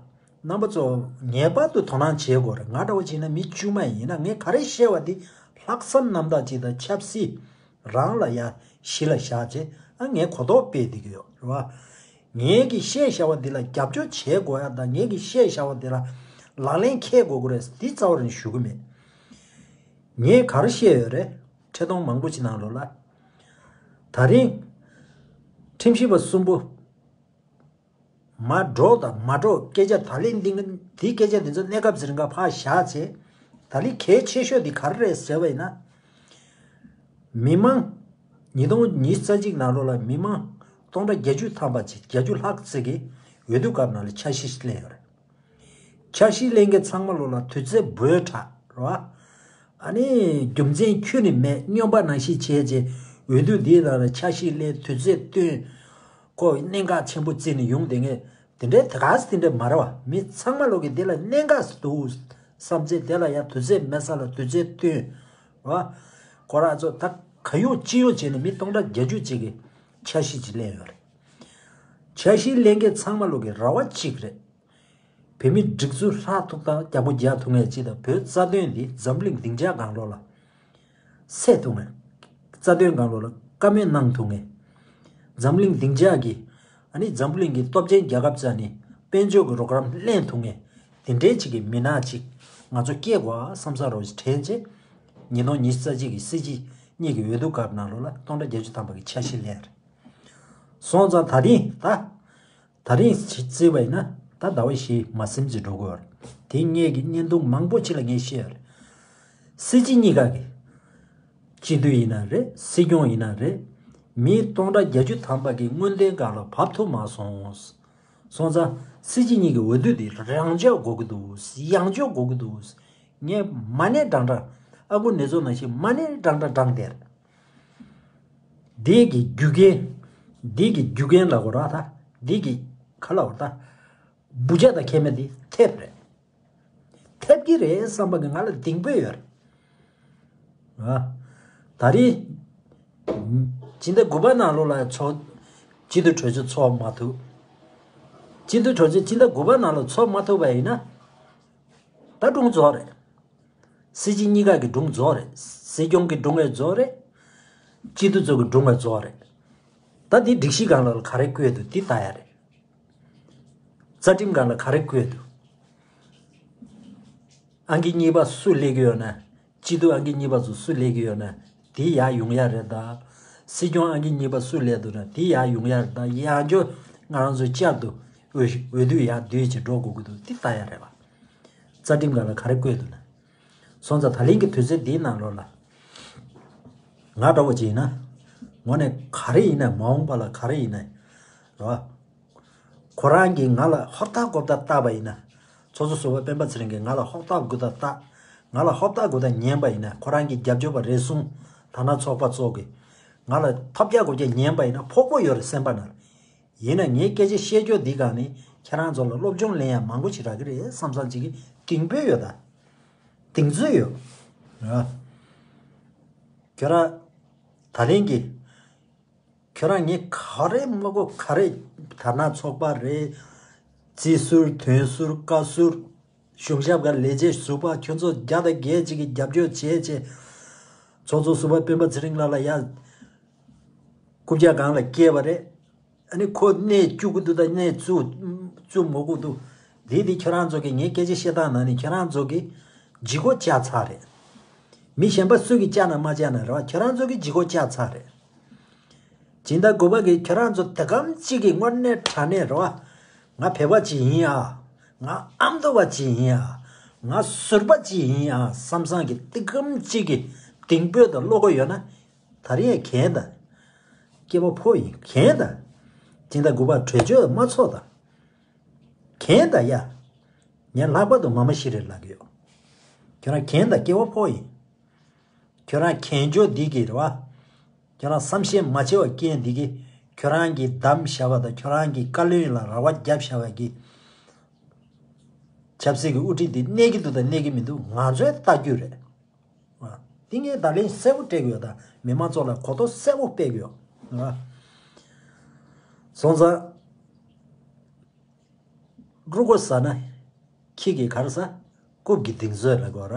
རྣམ་པ་ཚོ་ངེས་པར་དུ་དོ་སྣང་བྱེད་དགོས་རེད། ང་འདྲ་བོ་བྱས་ན་མི་དཀྱུས་མ་ཡིན་ན་ངས་ག་རེ་བཤད་པ་འདི་ལྷག་བསམ་རྣམ་དག་ཅིག་དང་ཆབ་སྲིད་རང་ལ་ཡ་གཞི་ལ་བཞག་བྱས་ཨ་ངས་གོ་རྟོགས་སྤེལ་བསྡད་ཀྱི་ཡོད་རེད་བ། ངས་ཀྱི་བཤད་བཞག་པ་འདི་ལ་རྒྱབ་སྐྱོར་བྱེད་དགོས་ཡ་དང་ངས་ཀྱི་བཤད་བཞག་པ་འདི་ལ་ ལག་ལེན་འཁེལ་དགོས་ཀྱི་རེད། འདི་རྩ་བ་ནས་ཞུ་གི་མེད། ངས་ག་རེ་བཤད་ཡོད་རེད། འཕྲལ་གཏོང་མང་པོ་ཅིག་ནང་ལོགས་ལ། ད་རིང་། ཁྲིམས་ཞིབ་པ་གསུམ་པོ། མ་འགྲོ་དང་མ་འགྲོ་སྐད་ཆ་ད་ལན་འདི་འདི་སྐད་ཆ་འདི་ཚོ་གནས་སྐབས་ཟིན་ག་ཕར་བཞག་བྱས། ད་ལན་གལ་ཆེ་ཤོས་འདི་ག་རེ་རེད་ཟེར་བ་ཡིན་ན། མི་མང་། ཉིས་སྟོང་ཉི་ཤུ་རྩ་གཅིག་ནང་ལོགས་ལ་མི་མང་སྟོང་ཕྲག་བརྒྱད་ཅུ་ཐམ་པ་ཅིག་བརྒྱད་ཅུ་ལྷག་ཙམ་གྱིས་འོས་བསྡུ་སྐབས་ནང་ལ་འཆར་གཞི་ཞིག་གླན་ཡོད་རེད། འཆར་གཞི་གླན་མཁན་ཚང་མ་ལོ་ལ་དུས་ཚོད་འབོལ་དྲགས་རེད་བ། ཨ་ནི་རྒྱུ་མཚན་ཁྱོན་ནས་མེད། སྨྱོན་པ་ནང་བཞིན་བྱས་རྗེས་འོས་བསྡུ་འདིའི་ནང་ལ་འཆར་གཞི་གླན། དུས་ཚོད་བཏོན། ཁོ་གནད་འགག་ཆེན་པོ་བརྩིས་ནས་ཡོང་བསྡད་མཁན་དེ་འདྲའི་དེ་ག་སེ་དེ་འདྲ་མ་རེད་བ། མི་ཚང་མ་ལོ་གི་འདི་ལ་གནད་འགག་སེ་འདུག་བསམ་ཚེ་དེ་ལ་ཡང་དུས་ཚོད་མེད་ས་ལ་དུས་ཚོད་བཏོན་རེད་བ། ཁོ་རང་ཚོ་ད་ག་ཡོང་ཅི་ཡོང་བྱས་ནས་མི་སྟོང་ཕྲག་བརྒྱད་ཅུ་ཅིག་གིས་འཆར་གཞི་ཅིག་གླན་ཡོད་རེད། འཆར་གཞི་གླན་མཁན་ཚང་མ་ལོ་གི་རེ་བ་གཅིག་རེད། བོད་མིའི་སྒྲིག་འཛུགས་ཧྲག་ཐུབ་དང་རྒྱ་སྒོ་རྒྱག་ཐུབ་མཁན་ཅིག་དང་བོད་རྩ་དོན་འདི་འཛམ་གླིང་སྡིངས་ཆ་སྒང་ལོགས་ལ་སེལ་ཐུབ་མཁན། རྩ་དོན་སྒང་ལོགས་ལ་བཀའ་མོལ་གནང་ཐུབ་མཁན། འཛམ་གླིང་སྡིངས་ཆ་གི། ཨ་ནི་འཛམ་གླིང་གི་སྟོབས་ཆེན་རྒྱལ་ཁབ་རྩ་ནས་དཔལ་འབྱོར་གྱི་རོགས་རམ་གླན་ཐུབ་མཁན། དེ་འདྲའི་ཅིག་གི་མི་སྣ་ཅིག་ང་ཚོ་སྐྱེས་དགོས་བསམ་ས་རོགས་ཞིག་དྲན་རྗེས། ཉིས་སྟོང་ཉི་ཤུ་རྩ་གཅིག་གི་སྲིད་སྤྱི་གཉིས་ཀྱི་འོས་བསྡུ་སྐབས་ནང་ལོགས་ལ་སྟོང་ཕྲག་བརྒྱད་ཅུ་ཐམ་པ་གི་འཆར་གཞི་གླན་རེད། སོང་ཙང་ད་རིང་ད། ད་རིང་བརྩིས་པ་ཡིན་ན་ད་ཟླ་བ་བཞི་མ་ཟིན་ཙམ་འགྲོ་གི་ཡོད་རེད། དེ་ངེད་ཀྱི་བརྙན་ཐུང་མང་པོ་ཅིག་ལ་ངས་བཤད་ཡོད་རེད། སྲིད་སྤྱི་གཉིས་ཀ་གི། སྤྱི་འཐུས་ཡིན་ན་རེད། སྲིད་སྐྱོང་ཡིན་ན་རེད། མི་སྟོང་ཕྲག་བརྒྱད་ཅུ་ཐམ་པ་གི་དངོས་བདེན་སྒང་ལ་བབས་ཐུབ་མ་སོང་། སོང་ཙང་སྲིད་སྤྱི་གཉིས་ཀྱི་འོས་བསྡུ་དེ་རང་འཇགས་དགོས་ཀྱི་འདུག་ཡང་འཇགས་དགོས་ཀྱི་འདུག་ངས་མ་ཎི་བགྲང་བགྲང་། ཨ་ཁུ་ནེ་ཙོ་ནང་བཞིན་མ་ཎི་བགྲང་བགྲང་བགྲང་བསྡད་རེད། འདི་གི་རྒྱུ་རྐྱེན། འདི་གི་རྒྱུ་རྐྱེན་ལ་གོ་ར་ད། འདི་གི་ཁ་ལ་གོ་ད། བུ་ཆ་དང་ཁེ་མེད་འདི་ཐེབས་རེད། ཐེབས་ཀྱི་རེད་བསམ་པ་གི་ང་ལ་གདེང་སྤོས་ཡོད་རེད། ཨ། ད་རེས། སྤྱི་ཟླ་དགུ་པ་ནང་ལོགས་ལ་ཚོགས། སྤྱི་འཐུས་གྲོས་ཚོགས་ཚོགས་མ་ཐུབ། སྤྱི་འཐུས་གྲོས་ཚོགས་སྤྱི་ཟླ་དགུ་པ་ནང་ལ་ཚོགས་མ་ཐུབ་པ་ཡིན་ན། ད་སྒྲུང་རྫོགས་རེད། སྲིད་སྤྱི་གཉིས་ཀ་གི་སྒྲུང་རྫོགས་རེད། སྲིད་སྐྱོང་གི་སྒྲུང་ཡང་རྫོགས་རེད། སྤྱི་འཐུས་ཚོ་གི་སྒྲུང་ཡང་རྫོགས་རེད། ད་འདི་སྒྲིག་གཞི་སྒང་ལ་ག་རེ་བཀོད་འདུག་འདི་ལྟ་ཡ་རེད། རྩ་ཁྲིམས་སྒང་ལ་ག་རེ་བཀོད་འདུག་ཨང་ཀི་གཉིས་པ་སུ་སླེབས་ཀྱི་ཡོད་ན། སྤྱི་འཐུས་ཨང་ཀི་གཉིས་པ་ཚོ་སུ་སླེབས་ཀྱི་ཡོད་ན། དེ་ཡར་ཡོང་ཡ་རེད་ད། སྲིད་སྐྱོང་ཨང་ཀི་གཉིས་པ་སུ་སླེབས་འདུག་ན་དེ་ཡར་ཡོང་ཡ་རེད་ད། ཡང་བསྐྱར་ང་རང་ཚོ་བསྐྱར་དུ་འོས་འོས་བསྡུ་ཡར་བསྡུས་བྱས་འགྲོ་དགོས་ཀྱི་འདུག་འདི་ལྟ་ཡ་རེད་བ། རྩ་ཁྲིམས་སྒང་ལ་ག་རེ་བཀོད་འདུག་ན། སོང་ཙང་ད་ལན་གྱི་དུས་ཚོད་འདིའི་ནང་ལོགས་ལ། ང་འདྲ་བོ་ཅིག་ཡིན་ན། ངོ་ནས་ག་རེ་ཡིན་ན་མ་འོངས་པ་ལ་ག་རེ་ཡིན་ན། རེད་བ། ཁོ་རང་གིས་ང་ལ་ཧོབ་ཏ་གོབ་ཏ་བཏགས་པ་ཡིན་ན། ཚོགས་གཙོ་ཟུར་པ་སྤེན་པ་ཚེ་རིང་གིས་ང་ལ་ཧོབ་ཏ་གོབ་ཏ་བཏགས། ང་ལ་ཧོབ་ཏ་གོབ་ཏ་ཉན་པ་ཡིན་ན། ཁོ་རང་གི་རྒྱབ་སྐྱོར་པ་རེ་ཟུང་དར་ནག་ཚོགས་པ་ཚོ་གིས་ང་ལ་ཐོབ་རྒྱག་གོ་རྒྱག་ཉན་པ་ཡིན་ན་ཕོག་པོ་ཡོད་རེད་སེམས་པ་ནང་ལ། ཡིན་ན་ངའི་སྐད་ཆ་བཤད་རྒྱུ་འདི་སྒང་ནས་ཁྱེད་རང་ཚོ་ལ་སློབ་སྦྱོང་ལེན་ཡ་མང་པོ་ཞིག་རག་གི་རེད་བསམ་བསམ་ཅིག་གི་གདེང་སྤོས་ཡོད་ད། གདེང་ཚོད་ཡོད། ར། ཁྱོད་རང་། ད་ལན་གྱི། ཁྱོད་རང་ངས་ག་རེ་མ་གོ་ག་རེ་དར་ནག་ཚོགས་པ་རེད། རྩིས་ཟུར་དོན་ཟུར་བཀའ་ཟུར། གཞུང་ཞབས་ཀྱི་ལས་བྱེད་ཟུར་པ་ཁྱོད་ཚོ་བརྒྱ་དང་བརྒྱད་ཅིག་གིས་རྒྱབ་སྐྱོར་བྱས་བྱས། ཚོགས་གཙོ་ཟུར་པ་སྤེན་པ་ཚེ་རིང་ལགས་ལ་ཡ། རྐུབ་བཀྱག་སྒང་ལ་བསྐྱལ་བ་རེད། ཨ་ནི་ཁོ་གནས་བཅུག་གི་འདུག་ད་གནས་བཙུགས་བཙུགས་མ་དགོས་འདུག་འདི་འདི་ཁྱོད་རང་ཚོ་གི་ངའི་སྐད་ཆ་བཤད་སྟངས་ནང་ནས་ཁྱོད་རང་ཚོ་གི་ལྗིད་ཁོག་བཅག་ཚར་རེད། མི་གཞན་པ་སུ་གིས་བཅག་ན་མ་བཅག་ན་རེད་བ། ཁྱོད་རང་ཚོ་གི་ལྗིད་ཁོག་བཅག་ཚར་རེད། སྦྱིན་བདག་གུས་པ་གིས་ཁྱོད་རང་ཚོ་དེ་གམ་གཅིག་གི་དངོས་གནས་དྲང་གནས་རེད་བ། ང་བོད་པ་ཅིག་ཡིན་ཨ། ང་ཨ་མདོ་བ་ཅིག་ཡིན་ཨ། ང་ཟུར་པ་ཅིག་ཡིན་ཨ་བསམ་བསམ་གི་དེ་གམ་གཅིག་གི་གདེང་སྤོས་དང་བློ་ཁོག་ཡོད་ན། ད་རེས་གན་ད། སྐྱེ་བ་ཕོ་ཡིན་གན་ད། སྦྱིན་བདག་གུས་པ་གྲོས་ཆོད་མ་ཚོགས་ད། གན་ད་ཡ། ངས་ལྷག་པར་དུ་མ་མ་ཤི་རེད་ལབ་ཀྱི་ཡོད། ཁྱོད་རང་གན་ད་སྐྱེ་བ་ཕོ་ཡིན། ཁྱོད་རང་གན་ཆོ་འདི་གི་རེད་བ། ཁྱོད་རང་བསམ་ཤེས་མ་བྱས་པ་རྐྱེན་འདི་གི་ཁྱོད་རང་གི་བདམས་བཞག་པ་དང་ཁྱོད་རང་གི་བཀའ་བློན་ལ་ར་བ་བརྒྱབ་བཞག་པ་གི་ཆབ་སྲིད་ཀྱི་དབུ་ཁྲིད་འདི་གནས་ཀྱི་འདུག་དང་གནས་ཀྱི་མི་འདུག་ང་ཚོས་ལྟ་རྒྱུ་རེད། འདི་ངས་ད་ལན་གསལ་པོ་སྤྲད་གི་ཡོད། ད་མི་མང་ཚོ་ལ་གོ་རྟོགས་གསལ་པོ་སྤེལ་གི་ཡོད། སོང་ཙང་། རུ་གོ་ཟ་ན། ཁྱི་གི་གར་ཟ། རྐུབ་ཀྱི་གདེང་ཚོད་ལ་གོ་ར།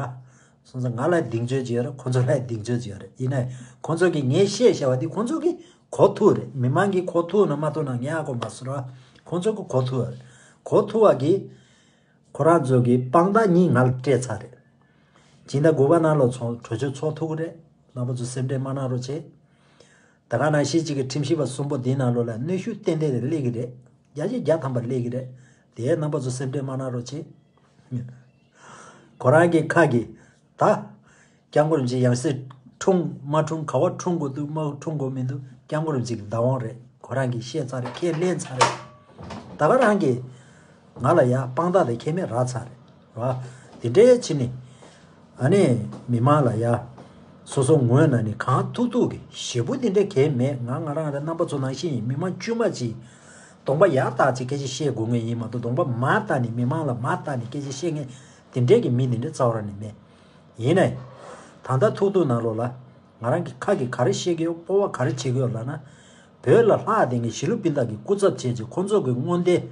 སོང་ཙང་ང་ལ་གདེང་ཚོད་ཅིག་ཡོད་རེད། ཁོ་ཚོ་ལ་གདེང་ཚོད་ཅིག་ཡོད་རེད། ཡིན་ནའི་ཁོ་ཚོ་གིས་ངས་བཤད་བཞག་པ་འདི་ཁོ་ཚོ་གིས་གོ་ཐུབ་རེད། མི་མང་གིས་གོ་ཐུབ་ན་མ་ཐུབ་ན་ངས་ཨ་གོ་མ་ཟེར་བ། ཁོ་ཚོ་གིས་གོ་ཐུབ་རེད། གོ་ཐུབ་པ་གིས། ཁོ་རང་ཚོ་གི་དཔང་རྟགས་གཉིས་ང་ལ་སྤྲད་ཚར་རེད། སྤྱི་ཟླ་དགུ་པ་ནང་ལོགས་ཚོགས་གྲོས་ཆོད་ཚོགས་ཐུབ་ཀྱི་རེད། རྣམ་པ་ཚོ་སེམས་ཁྲལ་མ་གནང་རོགས་བྱེད། ད་ག་ནང་བཞིན་གཅིག་གི་ཁྲིམས་ཞིབ་པ་གསུམ་པོ་འདིའི་ནང་ལོགས་ལ་གནོན་ཤུགས་ཏན་ཏན་རེ་སླེབས་ཀྱི་རེད། བརྒྱ་ཆ་བརྒྱ་ཐམ་པ་སླེབས་ཀྱི་རེད། དེ་རྣམ་པ་ཚོ་སེམས་ཁྲལ་མ་གནང་རོགས་བྱེད། ཁོ་རང་གི་ཁ་གི་ད། སྐྱབས་མགོན་རིན་པོ་ཆེ་ཡང་སྲིད་འཁྲུངས་མ་འཁྲུངས། ག་བ་འཁྲུངས་དགོས་འདུག་མ་འཁྲུངས་དགོས་མི་འདུག་སྐྱབས་མགོན་རིན་པོ་ཆེ་གི་བདག་དབང་རེད། ཁོ་རང་གིས་བཤད་ཚར་རེད། ཁས་ལེན་ཚར་རེད། ད་ག་རང་གིས་ང་ལ་ཡ་དཔང་རྟགས་དེ་ཁས་མེད་རག་ཚར་རེད། ར། དེ་འདྲའི་ཕྱི་ནི། ཨ་ནི། མི་མང་ལ་ཡ། སོ་སོ་ངོས་ན་ནི་གང་ཐུབ་ཐུབ་ཀྱི་ཞེ་པོ་དེ་འདྲའི་གལ་མེད། ང་ང་རང་རང་རྣམ་པ་ཚོ་ནང་བཞིན་ཡིན། མི་མང་དཀྱུས་མ་ཅིག་གདོང་པ་ཡར་བལྟས་ཅིག་སྐད་ཆ་བཤད་དགོས་ངེས་ཡིན་མ་གཏོགས། གདོང་པ་མར་བལྟས་ནས་མི་མང་ལ་མར་བལྟས་ནས་སྐད་ཆ་བཤད་མཁན་དེ་འདྲའི་གི་མི་དེ་འདྲའི་རྩ་བ་རང་ནས་མེད། ཡིན་ནའི། ད་ལྟ་ཐུག་ཐུག་ནང་ལོགས་ལ། ང་རང་གི་ཁ་གིས་ག་རེ་བཤད་ཀྱི་ཡོད། སྤོབས་པ་ག་རེ་བྱེད་ཀྱི་ཡོད་ལབ་ན། བོད་ལ་ལྷག་བསྡད་མཁན་གཞིས་ལུས་སྤུན་ཟླ་གི་སྐུ་ཚབ་བྱས་རྗེས་ཁོང་ཚོ་གི་མངོན་འདོད།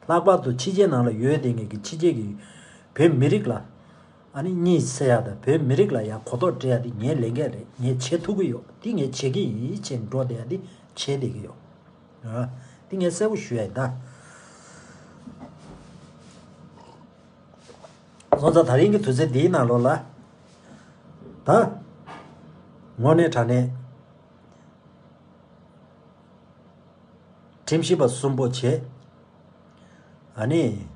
ལྷག་པར་དུ་ཕྱི་རྒྱལ་ནང་ལ་ཡོད་བསྡད་མཁན་གྱི་ཕྱི་རྒྱལ་གྱི་བོད་མི་རིགས་ལ། ཨ་ནི་གཉིས་སེ་ཡ་དང་བོད་མི་རིགས་ལ་ཡང་གོ་རྟོགས་སྤྲད་ཡ་དེ་ངའི་ལས་འགན་རེད། ངས་བྱེད་ཐུབ་ཀྱི་ཡོད། དེ་ངས་བྱེད་ཀྱི་ཡིན་ཅེས་འགྲོ་བསྡད་ཡ་དེ་བྱེད་བསྡད་ཀྱི་ཡོད། ཨ། དེ་ངས་གསལ་པོ་ཞུ་ཡ་ཡིན་ད། སོང་ཙང་ད་རིང་གི་དུས་ཚོད་འདིའི་ནང་ལོགས་ལ། ད། དངོས་གནས་དྲང་གནས། ཁྲིམས་ཞིབ་པ་གསུམ་པོ་བྱས། ཨ་ནི།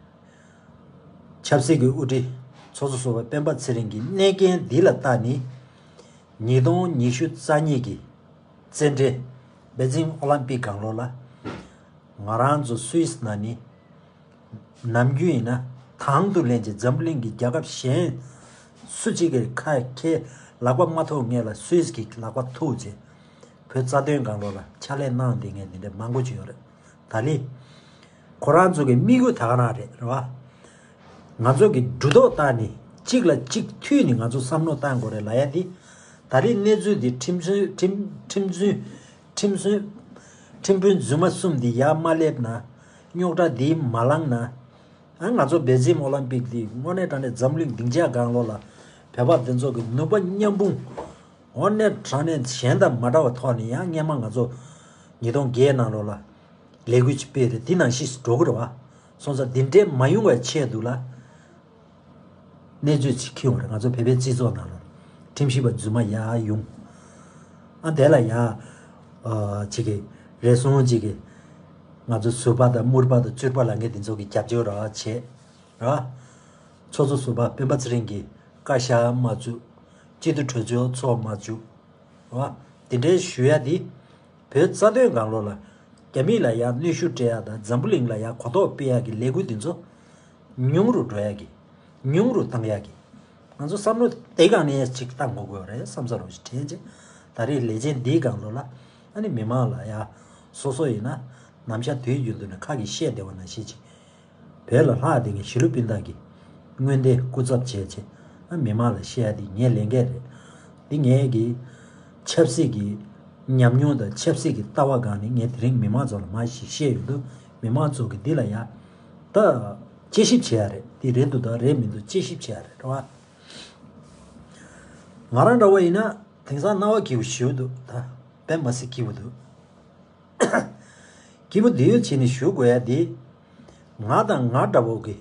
ཆབ་སྲིད་ཀྱི་དབུ་ཁྲིད་ཚོགས་གཙོ་ཟུར་པ་སྤེན་པ་ཚེ་རིང་གི་གནས་འགན་འདི་ལ་བལྟས་ནས། ཉིས་སྟོང་ཉི་ཤུ་རྩ་གཉིས་ཀྱི་རྩེད་འགྲན་པེ་ཅིང་ཨོ་ལམ་པིག་སྒང་ལོགས་ལ། ང་རང་ཚོ་སུད་སི་ནང་ནས་ནམ་རྒྱུན་ཡིན་ན་དང་དུ་ལེན་གྱི་འཛམ་གླིང་གི་རྒྱལ་ཁབ་གཞན་སུ་གཅིག་གིས་ཁ་ཁྱེར་ལག་པ་མ་ཐོགས་མཁན་ལ་སུད་སི་གིས་ལག་པ་ཐུག་རྗེས། བོད་རྩ་དོན་སྒང་ལོགས་ལ་ཕྱག་ལས་གནང་བསྡད་མཁན་དེ་འདྲ་མང་པོ་ཅིག་ཡོད་རེད། ད་ལི། ཁོ་རང་ཚོ་གི་དམིགས་ཡུལ་ད་ག་རང་རེད། རེད་བ། ང་ཚོ་གི་གྲུ་ཐོག་བཏང་ནས་གཅིག་ལ་གཅིག་མཐུད་ནས་ང་ཚོ་བསམ་བློ་བཏང་དགོས་རེད་ལབ་ཡ་འདི། ད་རེས་གནས་ཚུལ་འདི་ཁྲིམས་བཟོ་ཁྲིམས་ཁྲིམས་བཟོ་ཁྲིམས་བཟོ་ཁྲིམས་དཔོན་རྫུན་མ་གསུམ་འདི་ཡར་མ་སླེབས་ན། རྙོག་དྲ་འདི་མ་ལངས་ན། ཨ། ང་ཚོ་པེ་ཅིང་ཨོ་ལམ་པིག་འདི་དངོས་གནས་དྲང་གནས་འཛམ་གླིང་སྡིངས་ཆ་སྒང་ལོགས་ལ་བོད་པ་འདི་ཚོ་གི་ནུས་པ་མཉམ་སྤུངས། དངོས་གནས་དྲང་གནས་གཞན་དང་མ་འདྲ་བའི་ཐོག་ནས་ཡང་སྔས་མ་ང་ཚོ་ཉིས་སྟོང་བརྒྱད་ནང་ལོགས་ལ་ལས་འགུལ་ཅིག་སྤེལ་རེད། འདི་ནང་བཞིན་འགྲོ་གི་རེད་བ། སོང་ཙང་འདི་འདྲའི་མ་ཡོང་བའི་ཆེད་དུ་ལ་གནས་ཚུལ་ཅིག་འཁྱེར་ཡོང་རེད། ང་ཚོ་བོད་པའི་སྤྱི་ཚོགས་ནང་ལ་ཁྲིམས་ཞིབ་པ་རྫུན་མ་ཡར་ཡོང་། ཨ། དེ་ལ་ཡ། ཨ། ཅིག་གི་རེ་ཟུང་ཅིག་གི་ང་ཚོ་ཟུར་པ་དང་དམུར་པ་དང་བཙུར་པ་ལབ་མཁན་དེ་ཚོ་གི་རྒྱབ་སྐྱོར་ར་བྱེད། ར། ཚོགས་གཙོ་ཟུར་པ་སྤེན་པ་ཚེ་རིང་གིས་བཀའ་ཤག་མ་བཙུགས། སྤྱི་འཐུས་གྲོས་ཚོགས་ཚོགས་མ་བཅུག། ར། དེ་འདྲའི་ཞུ་ཡ་དེ། བོད་རྩ་དོན་སྒང་ལོགས་ལ་རྒྱ་མི་ལ་ཡ་གནོན་ཤུགས་སྤྲད་ཡ་དང་འཛམ་བུ་གླིང་ལ་ཡ་གོ་རྟོགས་སྤེལ་ཡ་གི་ལས་འགུལ་འདི་ཚོ་ཉུང་རུ་འགྲོ་ཡ་གི། ཉུང་རུ་བཏང་ཡ་གི། ང་ཚོ་བསམ་བློ་དེ་སྒང་ནས་ཅིག་བཏང་དགོས་དགོས་རེད་བསམ་ས་རུ་ཞིག་དྲན་ཅིག། ད་རེས་ལས་བྱེད་འདིའི་སྒང་ལོགས་ལ་ཨ་ནི་མི་མང་ལ་ཡ་སོ་སོ་ཡིན་ན་ནམ་ཞག་དུས་རྒྱུན་དུ་ནས་ཁ་གིས་བཤད་བསྡད་པ་ནང་བཞིན་ཅིག། བོད་ལ་ལྷག་བསྡད་མཁན་གཞིས་ལུས་སྤུན་ཟླ་གི་མངོན་འདོད་སྐུ་ཚབ་བྱས་བྱས། ཨ། མི་མང་ལ་བཤད་ཡ་དེ་ངའི་ལས་འགན་རེད། འདི་ངའི་གི་ཆབ་སྲིད་ཀྱི་ཉམས་མྱོང་དང་ཆབ་སྲིད་ཀྱི་ལྟ་བ་སྒང་ནས་ངས་དེ་རིང་མི་མང་ཚོ་ལ་མར་ཞིག་བཤད་ཡོང་དུས། མི་མང་ཚོ་གི་འདི་ལ་ཡ་ད་དཔྱད་ཞིབ་བྱེད་ཡ་རེད། འདི་རེད་འདུག་དང་རེད་མི་འདུག་དཔྱད་ཞིབ་བྱེད་ཡ་རེད། རེད་བ། ང་རང་འདྲ་བོ་ཡིན་ན་དེང་སང་སྣང་བ་སྐྱིད་པོ་ཞེ་པོ་འདུག། ད་དཔེ་མ་སྲིད་སྐྱིད་པོ་འདུག། སྐྱིད་པོ་འདི་ཡོད་བྱས་ནས་ཞུ་དགོས་ཡ་འདི། ང་དང་ང་འདྲ་བོ་གི་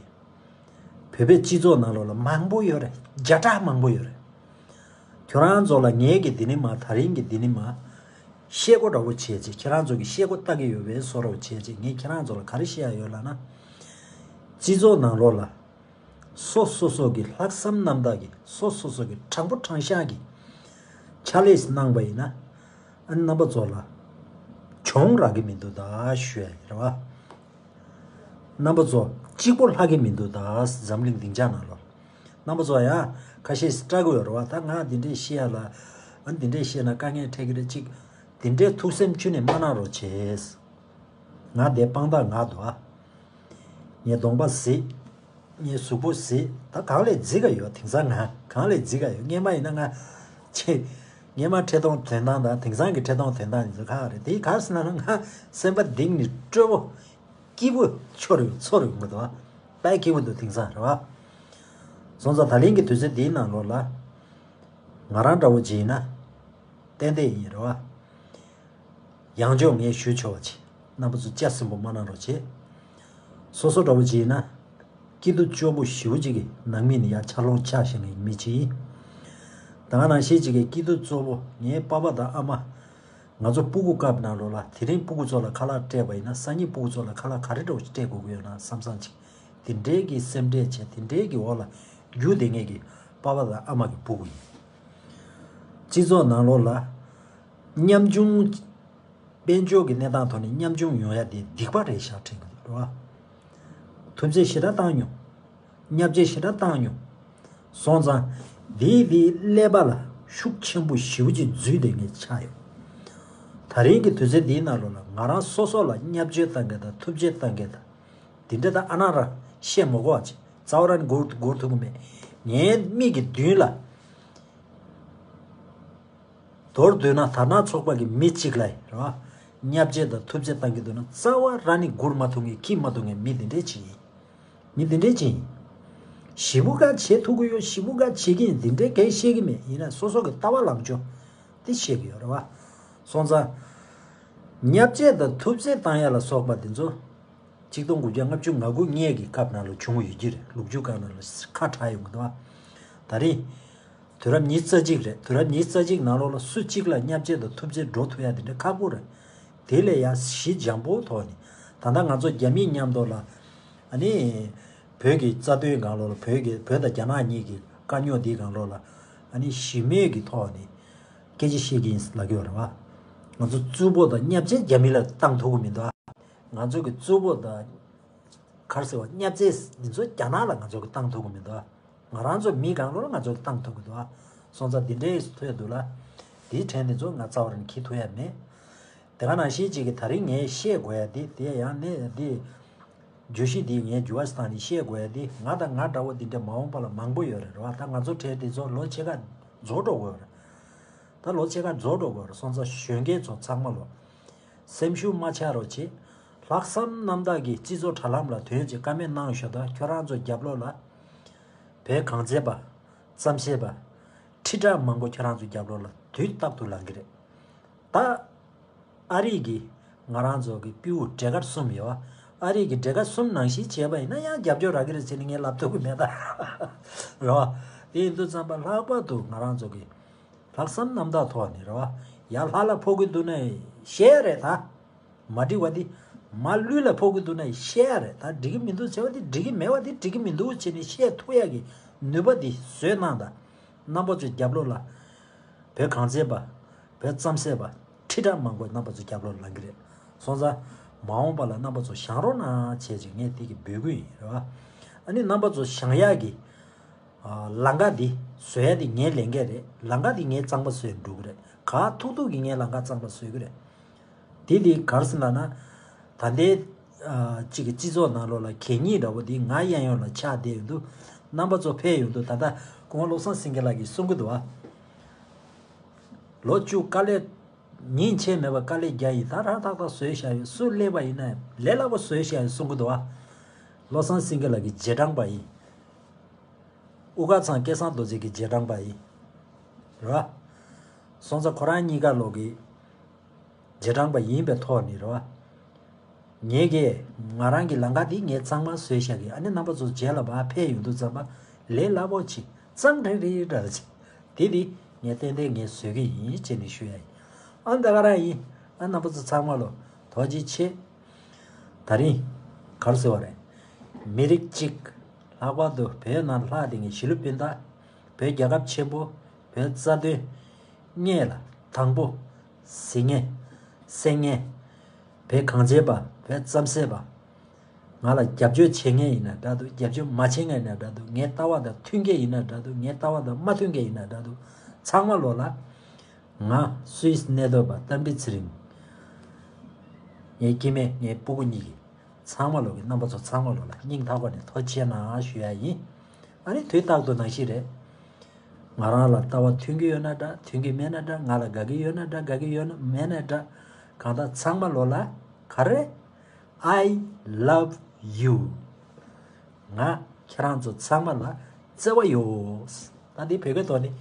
བོད་པའི་སྤྱི་ཚོགས་ནང་ལོགས་ལ་མང་པོ་ཡོད་རེད། བརྒྱ་ཕྲག་མང་པོ་ཡོད་རེད། ཁྱོད་རང་ཚོ་ལ་ངས་གི་འདི་ནི་མ། ད་རིང་གི་འདི་ནི་མ། ཤེལ་སྒོ་འདྲ་བོ་བྱས་རྗེས་ཁྱེད་རང་ཚོ་གི་ཤེལ་སྒོ་ལྟ་གི་ཡོད་པའི་བཟོ་འདྲ་བོ་བྱས་རྗེས་ངས་ཁྱེད་རང་ཚོ་ལ་ག་རེ་བཤད་ཡ་ཡོད་ལབ་ན། སྤྱི་ཚོགས་ནང་ལོགས་ལ། སོ་སོ་སོ་གི་ལྷག་བསམ་རྣམ་དག་གིས་སོ་སོ་སོ་གི་དྲང་པོ་དྲང་བཞག་གིས་ཕྱག་ལས་གནང་པ་ཡིན་ན། ཨ་ནི་རྣམ་པ་ཚོ་ལ་གྱོང་རག་གི་མི་འདུག་ད་ཞུ་ཡ་ཡིན། རེད་བ། རྣམ་པ་ཚོ་གཅིག་པོ་ལྷག་གི་མི་འདུག་ད། འཛམ་གླིང་སྡིངས་ཆ་ནང་ལོགས་རྣམ་པ་ཚོ་ཡང་ཁ་ཤས་སྐྲག་གི་ཡོད་རེད་བ། ད་ང་འདི་འདྲས་བཤད་ཡ་ལ། ཨ། འདི་འདྲས་བཤད་ན་དཀའ་ངལ་འཕྲད་ཀྱི་རེད། ཅིག་འདི་འདྲས་ཐུགས་སེམས་ཁྱོན་ནས་མ་གནང་རོགས་བྱེད། ང་དེ་དཔང་རྟགས་ང་འདུག་ཨ། ངའི་གདོང་པ་གཟིགས། ངའི་གཟུགས་པོ་གཟིགས། ད་གང་ལས་རྫིག་ག་ཡོད། དེང་སང་ང་གང་ལས་རྫིག་ག་ཡོད། སྔས་མ་ཡིན་ན་ང་ཆེ། སྔས་མ་འཕྲད་གཏོང་དོན་དག་དང་དེང་སང་གི་འཕྲད་གཏོང་དོན་དག་ཡིན་ཚོ་ཁག་རེད། དེ་ག་རེ་ཟེར་ན་ང་སེམས་པ་གཏིང་ནས་སྤྲོ་པོ་སྐྱིད་པོ་ཚོར་ཡོང་ཚོར་ཡོང་གི་འདུག་ཨ། དཔེ་སྐྱིད་པོ་འདུག་དེང་སང་རེད་བ། སོང་ཙང་ད་ལན་གྱི་དུས་ཚོད་འདིའི་ནང་ལོགས་ལ་ང་རང་འདྲ་བོ་ཅིག་ཡིན་ན། ཏན་ཏན་ཡིན། རེད་བ། ཡང་བསྐྱར་ངས་ཞུ་ཆོག་པ་བྱེད། རྣམ་པ་ཚོ་སྐྱག་ཟིན་པོ་མ་གནང་རོགས་བྱེད། སོ་སོ་འདྲ་བོ་ཅིག་ཡིན་ན། སྐྱིད་སྡུག་སྐྱོ་པོ་ཞེ་པོ་ཅིག་གི་ནང་མི་ནི་ཡ་ཆ་ལོང་ཆགས་ཤིང་གི་མི་ཅིག་ཡིན། ད་ག་ནང་བཞིན་ཅིག་གི་སྐྱིད་སྡུག་གཙོ་བོ་ངའི་པ་ཕ་དང་ཨ་མ། ང་ཚོ་སྤུ་གུ་སྐབས་ནང་ལོགས་ལ་དེ་རིང་སྤུ་གུ་ཚོ་ལ་ཁ་ལག་སྤྲད་པ་ཡིན་ན་སང་ཉིན་སྤུ་གུ་ཚོ་ལ་ཁ་ལག་ག་རེ་འདྲ་བོ་ཞིག་སྤྲད་དགོས་ཀྱི་ཡོད་ན་བསམ་བསམ་ཅིག་དེ་འདྲའི་གི་སེམས་ཁྲལ་བྱས་དེ་འདྲའི་གི་འོག་ལ་རྒྱུག་བསྡད་མཁན་གི་པ་ཕ་དང་ཨ་མ་གི་སྤུ་གུ་ཡིན། སྤྱི་ཚོགས་ནང་ལོགས་ལ་ཉམ་ཆུང་། དཔལ་འབྱོར་གྱི་གནས་སྟངས་ཐོག་ནས་ཉམ་ཆུང་ཡོང་ཡ་དེ་སྡིག་པ་རེད་ཤག་དྲན་གྱི་འདུག་རེད་བ། ཐུབ་ཚད་ཞེ་དྲག་བཏང་མྱོང་། བརྙས་བཅོས་ཞེ་དྲག་བཏང་མྱོང་། སོང་ཙང་། འདིས་འདིའི་ཀླད་པ་ལ་ཤུགས་ཆེན་པོ་ཞེ་པོ་ཅིག་འཛུལ་བསྡད་མཁན་ཆགས་ཡོད། ད་རིང་གི་དུས་ཚོད་འདིའི་ནང་ལོགས་ལ་ང་རང་སོ་སོ་ལ་བརྙས་བཅོས་བཏང་མཁན་དང་ཐུབ་ཆད་བཏང་མཁན་དང་། འདི་འདྲ་དང་ཨ་ན་ར་བཤད་མ་དགོས་པ་ཅིག་རྩ་བ་རང་གིས་འགོར་འགོར་ཐུབ་ཀྱི་མེད། ངའི་མིག་གི་མདུན་ལ། མདོར་བསྡུས་ན་དར་ནག་ཚོགས་པ་གི་མི་གཅིག་ལ་རེད་བ། བརྙས་བཅོས་དང་ཐུབ་ཆད་བཏང་གི་འདུག་ན་རྩ་བ་རང་ནས་སྒུར་མ་ཐུབ་མཁན་འཁྱེར་མ་ཐུབ་མཁན་མི་འདི་འདྲས་ཅིག་ཡིན། མི་འདི་འདྲས་ཅིག་ཡིན། ཞེ་པོ་ག་བྱེད་ཐུབ་ཀྱི་ཡོད། ཞེ་པོ་ག་བྱེད་ཀྱི་ཡིན། འདི་འདྲས་གང་བཤད་ཀྱི་མེད། ཡིན་ན་སོ་སོ་གི་ལྟ་བ་ལངས་ཕྱོགས་དེ་བཤད་ཀྱི་ཡོད་རེད་བ། སོང་ཙང་། བརྙས་བཅོས་དང་ཐུབ་ཆད་བཏང་ཡ་ལ་སོགས་པ་འདི་ཚོ། ཆིག་སྟོང་དགུ་བརྒྱ་ལྔ་བཅུ་ང་དགུ་སྔོན་གྱི་སྐབས་ནང་ལ་བྱུང་ཡོད་ཀྱི་རེད། ལོ་རྒྱུས་སྒང་ནང་ལ་ཁ་གྲགས་ཡོང་གི་འདུག་བ། ད་རེས། དུས་རབས་ཉི་ཤུ་རྩ་གཅིག་རེད། དུས་རབས་ཉི་ཤུ་རྩ་གཅིག་ནང་ལོགས་ལ་སུ་གཅིག་ལ་བརྙས་བཅོས་དང་ཐུབ་ཆད་འགྲོ་ཐུབ་ཡ་དེ་འདྲ་ཁག་པོ་རེད། དེ་ལས་ཡ་ཞི་འཇམ་པོ་ཐོག་ནས་ད་ལྟ་ང་ཚོ་རྒྱ་མིའི་མཉམ་དུ་ལ། ཨ་ནི། བོད་ཀྱི་རྩ་དོན་སྒང་ལོགས་ལ་བོད་ཀྱི་བོད་དང་རྒྱ་ནག་གཉིས་ཀྱི་དཀའ་རྙོག་འདིའི་སྒང་ལོགས་ལ། ཨ་ནི་ཞི་མོལ་གྱི་ཐོག་ནས་སྐད་ཆ་བཤད་ཀྱི་ཡིན་ལབ་ཀྱི་ཡོད་རེད་བ། ང་ཚོ་རྩུབ་པོ་དང་བརྙས་བཅོས་རྒྱ་མི་ལ་བཏང་ཐུབ་ཀྱི་མི་འདུག་ང་ཚོ་གི་རྩུབ་པོ་དང་། ག་རེ་ཟེར་བ། བརྙས་བཅོས་འདི་ཚོ་རྒྱ་ནག་ལ་ང་ཚོ་གི་བཏང་ཐུབ་ཀྱི་མི་འདུག་ང་རང་ཚོ་མི་སྒང་ལོགས་ལ་ང་ཚོ་གི་བཏང་ཐུབ་ཀྱི་འདུག་སོང་ཙང་འདི་འདྲའི་ཐོས་འདུག་ལ། དེའི་ཕྲན་འདི་ཚོ་ང་རྩ་བ་རང་གིས་འཁྱེར་ཐུབ་ཡ་མེད། དེ་ག་ནང་བཞིན་གཅིག་གི་ད་རིང་ངས་བཤད་དགོས་ཡ་འདི་དེ་ཡང་ནས་འདི། བརྗོད་གཞི་འདི་ངས་འགྱུར་བ་ཞིག་བཏང་ནས་བཤད་དགོས་ཡ་འདི་ང་དང་ང་འདྲ་བོ་འདི་འདྲ་མ་འོངས་པ་ལ་མང་པོ་ཡོད་རེད་རེད་བ། ད་ང་ཚོ་གྲས་འདི་ཚོ་ལོ་ཕྱེད་ཀ་རྫོགས་འགྲོ་དགོས་རེད། ད་ལོ་ཕྱེད་ཀ་རྫོགས་འགྲོ་དགོས་རེད། སོང་ཙང་གཞོན་སྐྱེས་ཚོ་ཚང་མ་ལོ། སེམས་ཤུགས་མ་ཆག་རོགས་བྱེད། ལྷག་བསམ་རྣམ་དག་གིས་སྤྱི་ཚོགས་དྲ་ལམ་ལ་དོན་གྱི་བཀའ་མོལ་གནང་ཤོག་ད་ཁྱོད་རང་ཚོ་རྒྱབ་ལོགས་ལ། བོད་གངས་ཅན་པ། རྩམ་ཤེས་པ། ཁྲི་ཕྲག་མང་པོ་ཁྱོད་རང་ཚོ་རྒྱབ་ལོགས་ལ་དུས་རྟག་ཏུ་ལངས་ཀྱི་རེད། ད། ཨ་རིག་གི། ང་རང་ཚོ་གི་སྤྲེའུ་འབྲས་དཀར་གསུམ་ཡོད་བ། ཨ་རིག་གི་འབྲས་དཀར་གསུམ་ནང་བཞིན་བྱས་པ་ཡིན་ན་ཡང་རྒྱབ་སྐྱོར་རག་གི་རེད་ཟེར་ནས་ངས་ལབ་ཐུབ་ཀྱི་མེད་ད། རེད་བ། དེ་ཡིན་དུས་ཙམ་པ་ལྷག་པར་དུ་ང་རང་ཚོ་གི། ལྷག་བསམ་རྣམ་དག་ཐོག་ནས་རེད་བ། ཡར་ལྷ་ལ་ཕོག་གི་འདུག་ན་བཤད་རེད་ད། མ་འགྲིག་པ་འདི། མར་ལུས་ལ་ཕོག་གི་འདུག་ན་བཤད་རེད་ད། འགྲིག་གི་མི་འདུག་ཟེར་བ་འདི་འགྲིག་གི་མེད་པ་འདི་འགྲིག་གི་མི་འདུག་བྱས་ནས་བཤད་ཐུབ་ཡ་གི་ནུས་པ་འདི་བཟོས་གནང་ད། རྣམ་པ་ཚོ་རྒྱབ་ལོགས་ལ། བོད་གངས་ཅན་པ། བོད་རྩམ་ཟེར་བ། ཁྲི་ཕྲག་མང་པོ་རྣམ་པ་ཚོ་རྒྱབ་ལོགས་ལངས་ཀྱི་རེད། སོང་ཙང་། མ་འོངས་པ་ལ་རྣམ་པ་ཚོ་བཞེངས་རོགས་གནང་བྱས་ཅིག་ངས་འདི་གི་འབོད་སྐུལ་ཡིན་རེད་བ། ཨ་ནི་རྣམ་པ་ཚོ་བཞེངས་ཡག་གི། ཨ། ལམ་ཁ་འདི་བཟོ་ཡ་འདི་ངའི་ལས་འགན་རེད། ལམ་ཁ་འདི་ངས་གཙང་མ་བཟོས་འགྲོ་གི་རེད། ག་ཐུག་ཐུག་གི་ངས་ལམ་ཁ་གཙང་མ་བཟོ་གི་རེད། དེ་འདི་ག་རེ་ཟེར་ལབ་ན། ད་ལྟའི། ཨ། གཅིག་གི་སྤྱི་ཚོགས་ནང་ལོགས་ལ་གད་སྙིགས་འདྲ་བོ་འདི་ང་གཡས་གཡོན་ལ་ཆགས་བསྡད་ཡོང་དུས། རྣམ་པ་ཚོ་ཕེབས་ཡོང་དུས་ད་ལྟ་སྐུ་ངོ་བློ་བཟང་སེང་གེ་ལགས་ཀྱིས་གསུང་གི་འདུག་ཨ། ལོ་བཅུ་དཀའ་ལས། ཉིན་ཕྱེད་མེད་པར་དཀའ་ལས་རྒྱག་ཡིན། ད་རག་ཐག་ཐག་བཟོས་བཞག་ཡོད། སུ་སླེབས་པ་ཡིན་ན་ལས་སླ་པོ་བཟོས་བཞག་ཡོད་གསུང་གི་འདུག་ཨ། བློ་བཟང་སེང་གེ་ལགས་ཀྱི་རྗེས་འབྲང་པ་ཡིན། དབུ་དཀར་ཚང་སྐལ་བཟང་རྡོ་རྗེ་གི་རྗེས་འབྲང་པ་ཡིན། རེད་བ། སོང་ཙང་ཁོ་རང་གཉིས་ཀ་ལོག་གི་རྗེས་འབྲང་པ་ཡིན་པའི་ཐོག་ནས་རེད་བ། ངས་ཀྱིས་ང་རང་གི་ལམ་ཁ་འདི་ངས་གཙང་མ་བཟོས་བཞག་གི། ཨ་ནི་རྣམ་པ་ཚོ་རྗེས་ལ་ཕར་ཕེབས་ཡོང་དུས་ཙམ་པ་ལས་སླ་པོ་ཅིག་གཙང་ཧྲིལ་ཧྲིལ་འདྲ་ཅིག་དེ་འདི་ངས་ཏན་ཏན་ངས་བཟོ་གི་ཡིན་ཅེས་ནས་ཞུ་ཡ་ཡིན། ཨ་ད་ག་རང་ཡིན། ཨ་རྣམ་པ་ཚོ་ཚང་མ་ལོ་ཐུགས་རྗེ་ཆེ། ད་རིང་ག་རེ་ཟེར་བ་རེད། མི་རིགས་གཅིག་ལྷག་པར་དུ་བོད་ནང་ལྷག་བསྡད་མཁན་གཞིས་ལུས་སྤུན་ཟླ། བོད་རྒྱལ་ཁབ་ཆེན་པོ། བོད་རྩ་དོན། སྔོན་ལ་དང་པོ། གཟིགས་མཁན། གསན་མཁན། བོད་གངས་ཅན་པ། བོད་རྩམ་ཟེ་པ། ང་ལ་རྒྱབ་སྐྱོར་བྱེད་མཁན་ཡིན་ན་འདྲ་འདུག་རྒྱབ་སྐྱོར་མ་བྱེད་མཁན་ཡིན་ན་འདྲ་འདུག་ངའི་ལྟ་བ་དང་མཐུན་མཁན་ཡིན་ན་འདྲ་འདུག་ངའི་ལྟ་བ་དང་མ་མཐུན་མཁན་ཡིན་ན་འདྲ་འདུག་ཚང་མ་ལོ་ལ། ང་སུད་སི་གནས་སྡོད་པ་རྟ་མགྲིན་ཚེ་རིང་། ངའི་སྐྱེ་དམན། ངའི་སྤུ་གུ་གཉིས་ཀྱི། ཚང་མ་ལོ་གི་རྣམ་པ་ཚོ་ཚང་མ་ལོ་ལ་སྙིང་ཐག་པ་ནས་ཐུགས་རྗེ་ཆེ་གནང་ཞུ་ཡ་ཡིན། ཨ་ནི་དུས་རྟག་ཏུ་ནང་བཞིན་རེད། ང་རང་ལ་ལྟ་བ་མཐུན་གྱི་ཡོད་ན་འདྲ། མཐུན་གྱི་མེད་ན་འདྲ། ང་ལ་དགའ་གི་ཡོད་ན་འདྲ། དགའ་གི་ཡོད་ན་མེད་ན་འདྲ། གང་ལྟར་ཚང་མ་ལོ་ལ་ག་རེ། I love you། ང་ཁྱེད་རང་ཚོ་ཚང་མ་ལ་བརྩེ་བ་ཡོད། ད་འདི་བོད་སྐད་ཐོག་ནས།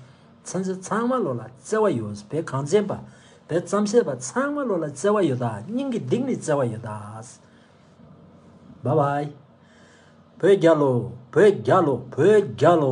ཚང་ཚོ་ཚང་མ་ལོ་ལ་བརྩེ་བ་ཡོད། བོད་གངས་ཅན་པ། བོད་རྩམ་ཟེ་པ་ཚང་མ་ལོ་ལ་བརྩེ་བ་ཡོད་ད། སྙིང་གི་གཏིང་ནས་བརྩེ་བ་ཡོད་ད། Bye bye། བོད་རྒྱལ་ལོ། བོད་རྒྱལ་ལོ། བོད་རྒྱལ་ལོ།